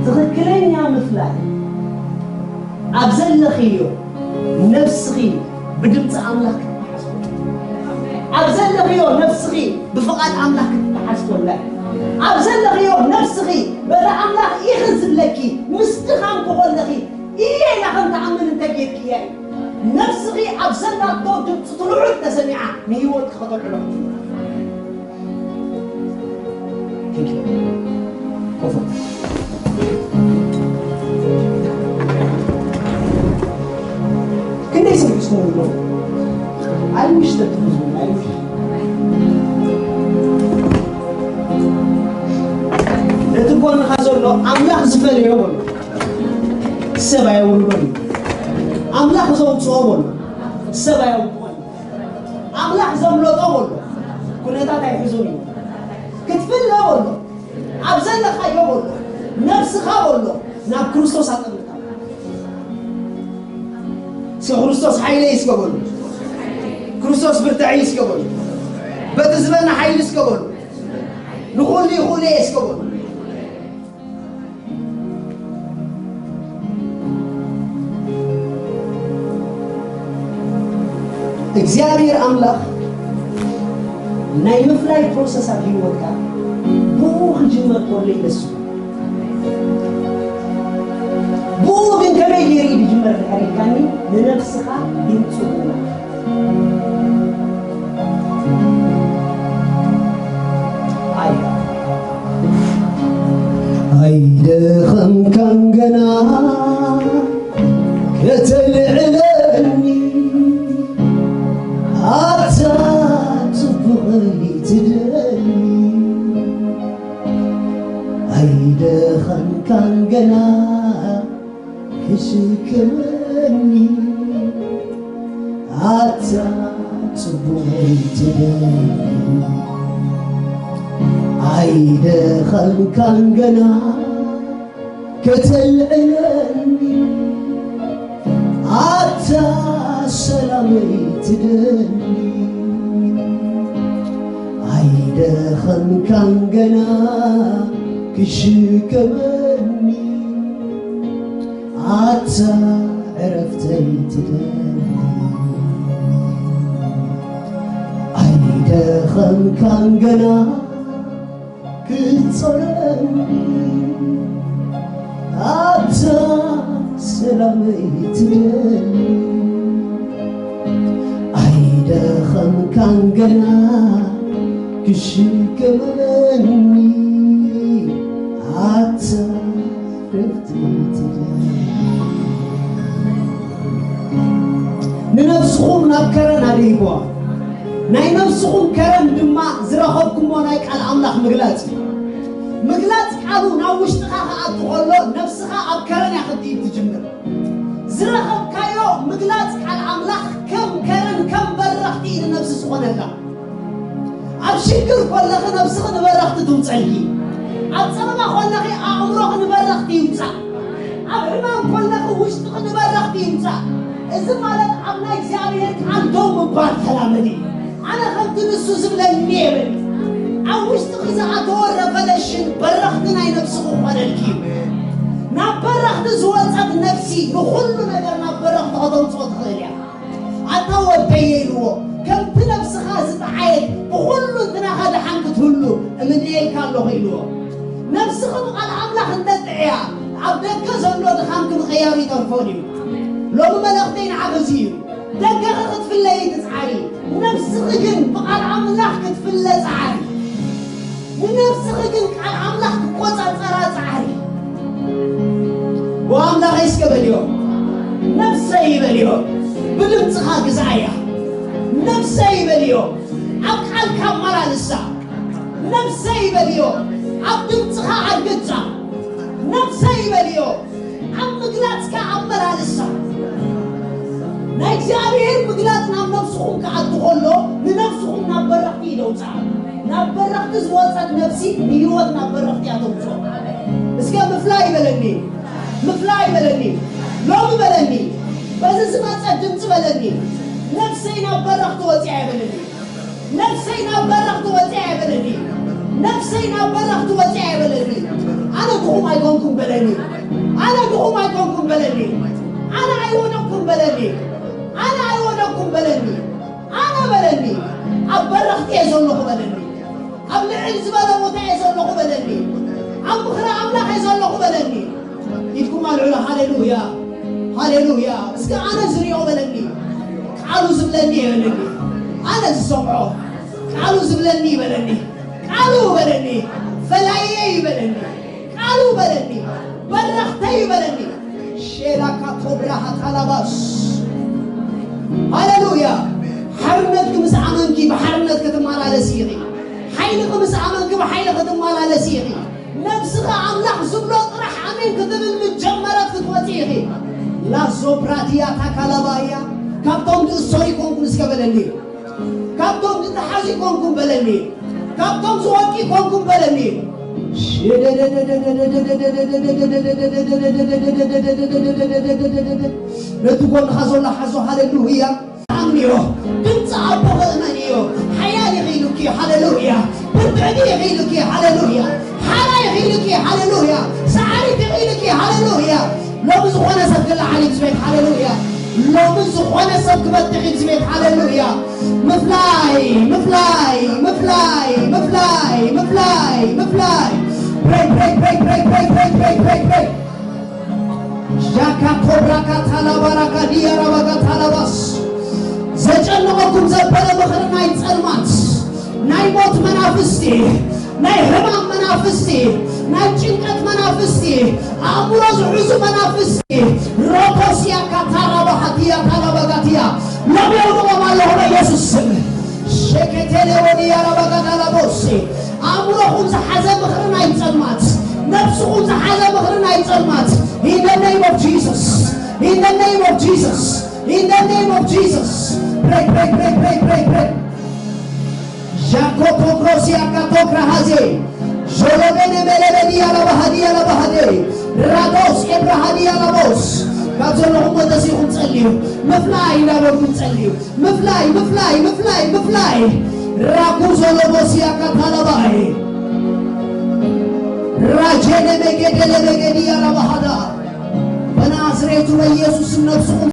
ትኽክለኛ ምፍላይ ኣብ ዘለኽዮ ነብስኺ ብድምፂ ኣምላኽ ክትተሓዝ ኮላ። ኣብ ዘለኽዮ ነብስኺ ብፍቓድ ኣምላኽ ክትተሓዝ ኮላ። ኣብ ዘለኽዮ ነብስኺ በታ ኣምላኽ ኢኺ ዝብለኪ ምስ ድኻምኪ ኮለኺ እየ ኢላ ከም ትኣምን እንተጌርክያ እዩ። ነብስኺ ኣብ ዘላቶ ድምፂ ትልዑል ተሰሚዓ ንህይወትኪ ከተልዕሎ ክትብል። Thank you. ኮፎ። ክንደይ ሰብ ይስሙ ኣሎ? I wish that was me. I wish. ነቲ ጎንኻ ዘሎ ኣምላኽ ዝፈልዮ በሎ። ሰብ ኣየውርዶን እዩ። ኣምላኽ ዘውፅኦ በሎ። ሰብ ኣየውፅኦን እዩ። ኣምላኽ ዘምለጦ በሎ። ኩነታት ኣይሕዞን እዩ። ክትፍለ በሎ። ኣብ ዘለኻዮ በሎ። ነብስኻ በሎ። ናብ ክርስቶስ ኣጠምታ። እስከ ክርስቶስ ሓይለይ እስከ በሉ። ክርስቶስ ብርታዐይ እስከ በሉ። በቲ ዝበና ሓይሊ እስከ በሉ። ንኹሉ ይኹእለ እስከ በሉ። እግዚኣብሔር ኣምላኽ ናይ ምፍላይ ፕሮሰስ ኣብ ህይወትካ ብኡ ክጅመር ከሎ ይነሱ። ብኡ ግን ከመይ ገይሩ እዩ ዝጅመር ድሕሪ ኢልካኒ፣ ንነብስኻ ድምፁ ምምላኽ። ኣይ፣ ኣይደኸምካን ገና ከተልዕለኒ፣ ኣታ ጽቡቐይ ትደሊ። ኣይደኸምካን ገና ክሽከመኒ፣ ኣታ ጽቡቐይ ትደሊ። ኣይደኸምካን ገና ከተልዕለኒ፣ ኣታ ሰላመይ ትደሊ። ኣይደኸምካን ገና ክሽከመኒ፣ ኣታ ዕረፍተይ ትደሊ። ኣይደኸምካን ገና ክትጾረኒ፣ ኣታ ሰላመይ ትደሊ። ኣይደኸምካን ገና ክሽከመኒ፣ ኣታ ዕረፍተይ ትደሊ። ንነብስኹም ናብ ከረን ኣድሂብዋ። ናይ ነብስኹም ከረን ድማ ዝረኸብኩሞ ናይ ቃል ኣምላኽ ምግላጽ እዩ። ምግላጽ ቃሉ ናብ ውሽጥኻ ክኣቱ ከሎ ነብስኻ ኣብ ከረን እያ ክትድይብ ትጅምር። ዝረኸብካዮ ምግላጽ ቃል ኣምላኽ ከም ከረን፣ ከም በረኽቲ እዩ ንነብሲ ዝኾነላ። ኣብ ሽግር ኮለኺ ነብስኺ ንበረኽቲ ትውፀልኪ። ኣብ ፀበባ ኮለኺ ኣእምሮኺ ንበረኽቲ ይውፃእ። ኣብ ሕማም ኮለኺ ውሽጥኺ ንበረኽቲ ይውፃእ። እዚ ማለት ኣብ ናይ እግዚኣብሔር ቃል ደው ምባል ተላመዲ። ኣነ ከምቲ ንሱ ዝብለኒ እየ በሊ። ኣብ ውሽጥኺ ዝኣተወ ረቨለሽን በረኽቲ ናይ ነብስኺ ክኾነልኪ እዩ። ናብ በረኽቲ ዝወፀት ነብሲ ንኹሉ ነገር ናብ በረኽቲ ከተውፅኦ ትኽእል እያ። ኣታ ወደየ ኢልዎ፣ ከምቲ ነብስኻ ዝጠዓየት ብኹሉ እንትናኻ ደሓን ክትህሉ እምነየልካ ኣለኹ ኢልዎ። ነብስኺ ብቓል ኣምላኽ እንተጥዕያ፣ ኣብ ደገ ዘሎ ድኻምኪ ምቕያሩ ይተርፎን እዩ። ሎሚ መልእኽተይ ንዓኺ እዚ እዩ። ደገኺ ክትፍለዪ ትጽዓሪ፣ ነብስኺ ግን ብቓል ኣምላኽ ክትፍለ ጽዓሪ። ንነብስኺ ግን ቃል ኣምላኽ ክቆጻጸራ ጽዓሪ። በልዮ፣ ነፍሰይ በልዮ፣ ብድምፅኻ ግዛእያ። ነፍሰይ በልዮ፣ ኣብ ቃልካ ኣመላልሳ። ነፍሰይ በልዮ፣ ኣብ ድምፅኻ ኣርግፃ። ነፍሰይ በልዮ፣ ኣብ ምግላፅካ ኣመላልሳ። ናይ እግዚኣብሔር ምግላፅ ናብ ነፍስኹም ክኣቱ ከሎ፣ ንነፍስኹም ናብ በረኽቲ እዩ ደውፅኣ። ናብ በረኽቲ ዝወፀት ነፍሲ ንህይወት ናብ በረኽቲ እያ ተውፅኦ። እስከ ምፍላይ በለኒ፣ ምፍላይ በለኒ፣ ሎሚ በለኒ፣ በዚ ዝመፀ ድምፂ በለኒ፣ ነፍሰይ ናብ በረኽቲ ወፂኣ እያ በለኒ። ነፍሰይ ናብ በረኽቲ ወፂኣ እያ በለኒ። ነፍሰይ ናብ በረኽቲ ወፂኣ እያ በለኒ። ኣነ ድኹም ኣይኮንኩም በለኒ። ኣነ ድኹም ኣይኮንኩም በለኒ። ኣነ ኣይወደቅኩም በለኒ። ኣነ ኣይወደቅኩም በለኒ። ኣነ በለኒ። ኣብ በረኽቲ እየ ዘለኹ በለኒ። ኣብ ልዕል ዝበለ ቦታ እየ ዘለኹ በለኒ። ኣብ ምኽሪ ኣምላኽ እየ ዘለኹ በለኒ። ኢድኩም ኣልዕሉ። ሃሌሉያ፣ ሃሌሉያ። እስከ ኣነ ዝሪኦ በለኒ፣ ቃሉ ዝብለኒ እየ በለኒ። ኣነ ዝሰምዖ ቃሉ ዝብለኒ በለኒ። ቃሉ በለኒ፣ ፈላየይ በለኒ። ቃሉ በለኒ፣ በረኽተይ በለኒ። ሼላካ ኮብራ ሃታላባስ። ሃሌሉያ። ሓርነትኪ ምስ ኣመንኪ ብሓርነት ክትመላለሲ ኢኺ። ሓይልኺ ምስ ኣመንኪ ብሓይሊ ክትመላለሲ ኢኺ። ነብስኻ ኣምላኽ ዝብሎ ጥራሕ ኣሜን ክትብል ምስ ጀመረት ክትወፂ ኢኺ። ላዞ ብራቲያ ታካላባያ። ካብቶም ዝእሰሩ ይኮንኩም እስከ በለኒ። ካብቶም ዝተሓዙ ይኮንኩም በለኒ። ካብቶም ዝወድቁ ይኮንኩም በለኒ። ነቲ ጎንኻ ዘሎ ሓዞ። ሃሌሉያ። ኣምንዮ። ድምፂ ኣቦ እመንዮ። ሓያል ኢኺ ኢሉኪ። ሃሌሉያ። ብርትዕቲ ኢኺ ኢሉኪ። ሃሌሉያ። ሓራ ኢኺ ኢሉኪ። ሃሌሉያ። ሰዓሪት ኢኺ ኢሉኪ። ሃሌሉያ። ሎሚ ዝኾነ ሰብ ክለዓል እዩ ዝቤት። ሃሌሉያ። ሎሚ ዝኾነ ሰብ ክበትሕ እዩ ዝቤት። ሃሌሉያ። ምፍላይ፣ ምፍላይ፣ ምፍላይ፣ ምፍላይ፣ ምፍላይ፣ ምፍላይ። ብሬክ፣ ብሬክ፣ ብሬክ። ጃካ ኮብራካ ታላባራካ ዲያራባጋ ታላባስ። ዘጨነቐኩም ዘበለ ምኽሪ ናይ ጸልማት፣ ናይ ሞት መናፍስቲ፣ ናይ ሕማም መናፍስቲ፣ ናይ ጭንቀት መናፍስቲ፣ ኣእምሮ ዝሕዙ መናፍስቲ፣ ሮቶስያ ካታራባሃትያ ታላባጋትያ፣ ሎሚ የውድቖም ኣለኹ በኢየሱስ ስም። ሸኬቴሌ ወዲያ ራባጋዳላቦሴ። ኣእምሮኹም ዝሓዘ ምኽሪ ናይ ጸልማት፣ ነብስኹም ዝሓዘ ምኽሪ ናይ ጸልማት። In the name of Jesus. In the name of Jesus. In the name of Jesus. Break, break, break, break, break, break. ዣኮ ቶክሮስ ያካ ቶክራ ሃዜ። ሾሎቤነ መለበዲ ያላባሃዲ ያላባሃዴ። ራዶስ ኤብራሃዲ ያላቦስ። ካብ ዘለኹም ወደሲኹም ጸልዩ። ምፍላይ እንዳበልኩም ጸልዩ። ምፍላይ፣ ምፍላይ፣ ምፍላይ፣ ምፍላይ። ራኩ ዞሎቦስ ያካ ታላባይ። ራጀነ መገደለ መገዲ ያላባሃዳ። በናዝሬቱ በኢየሱስ ስም ነፍስኹም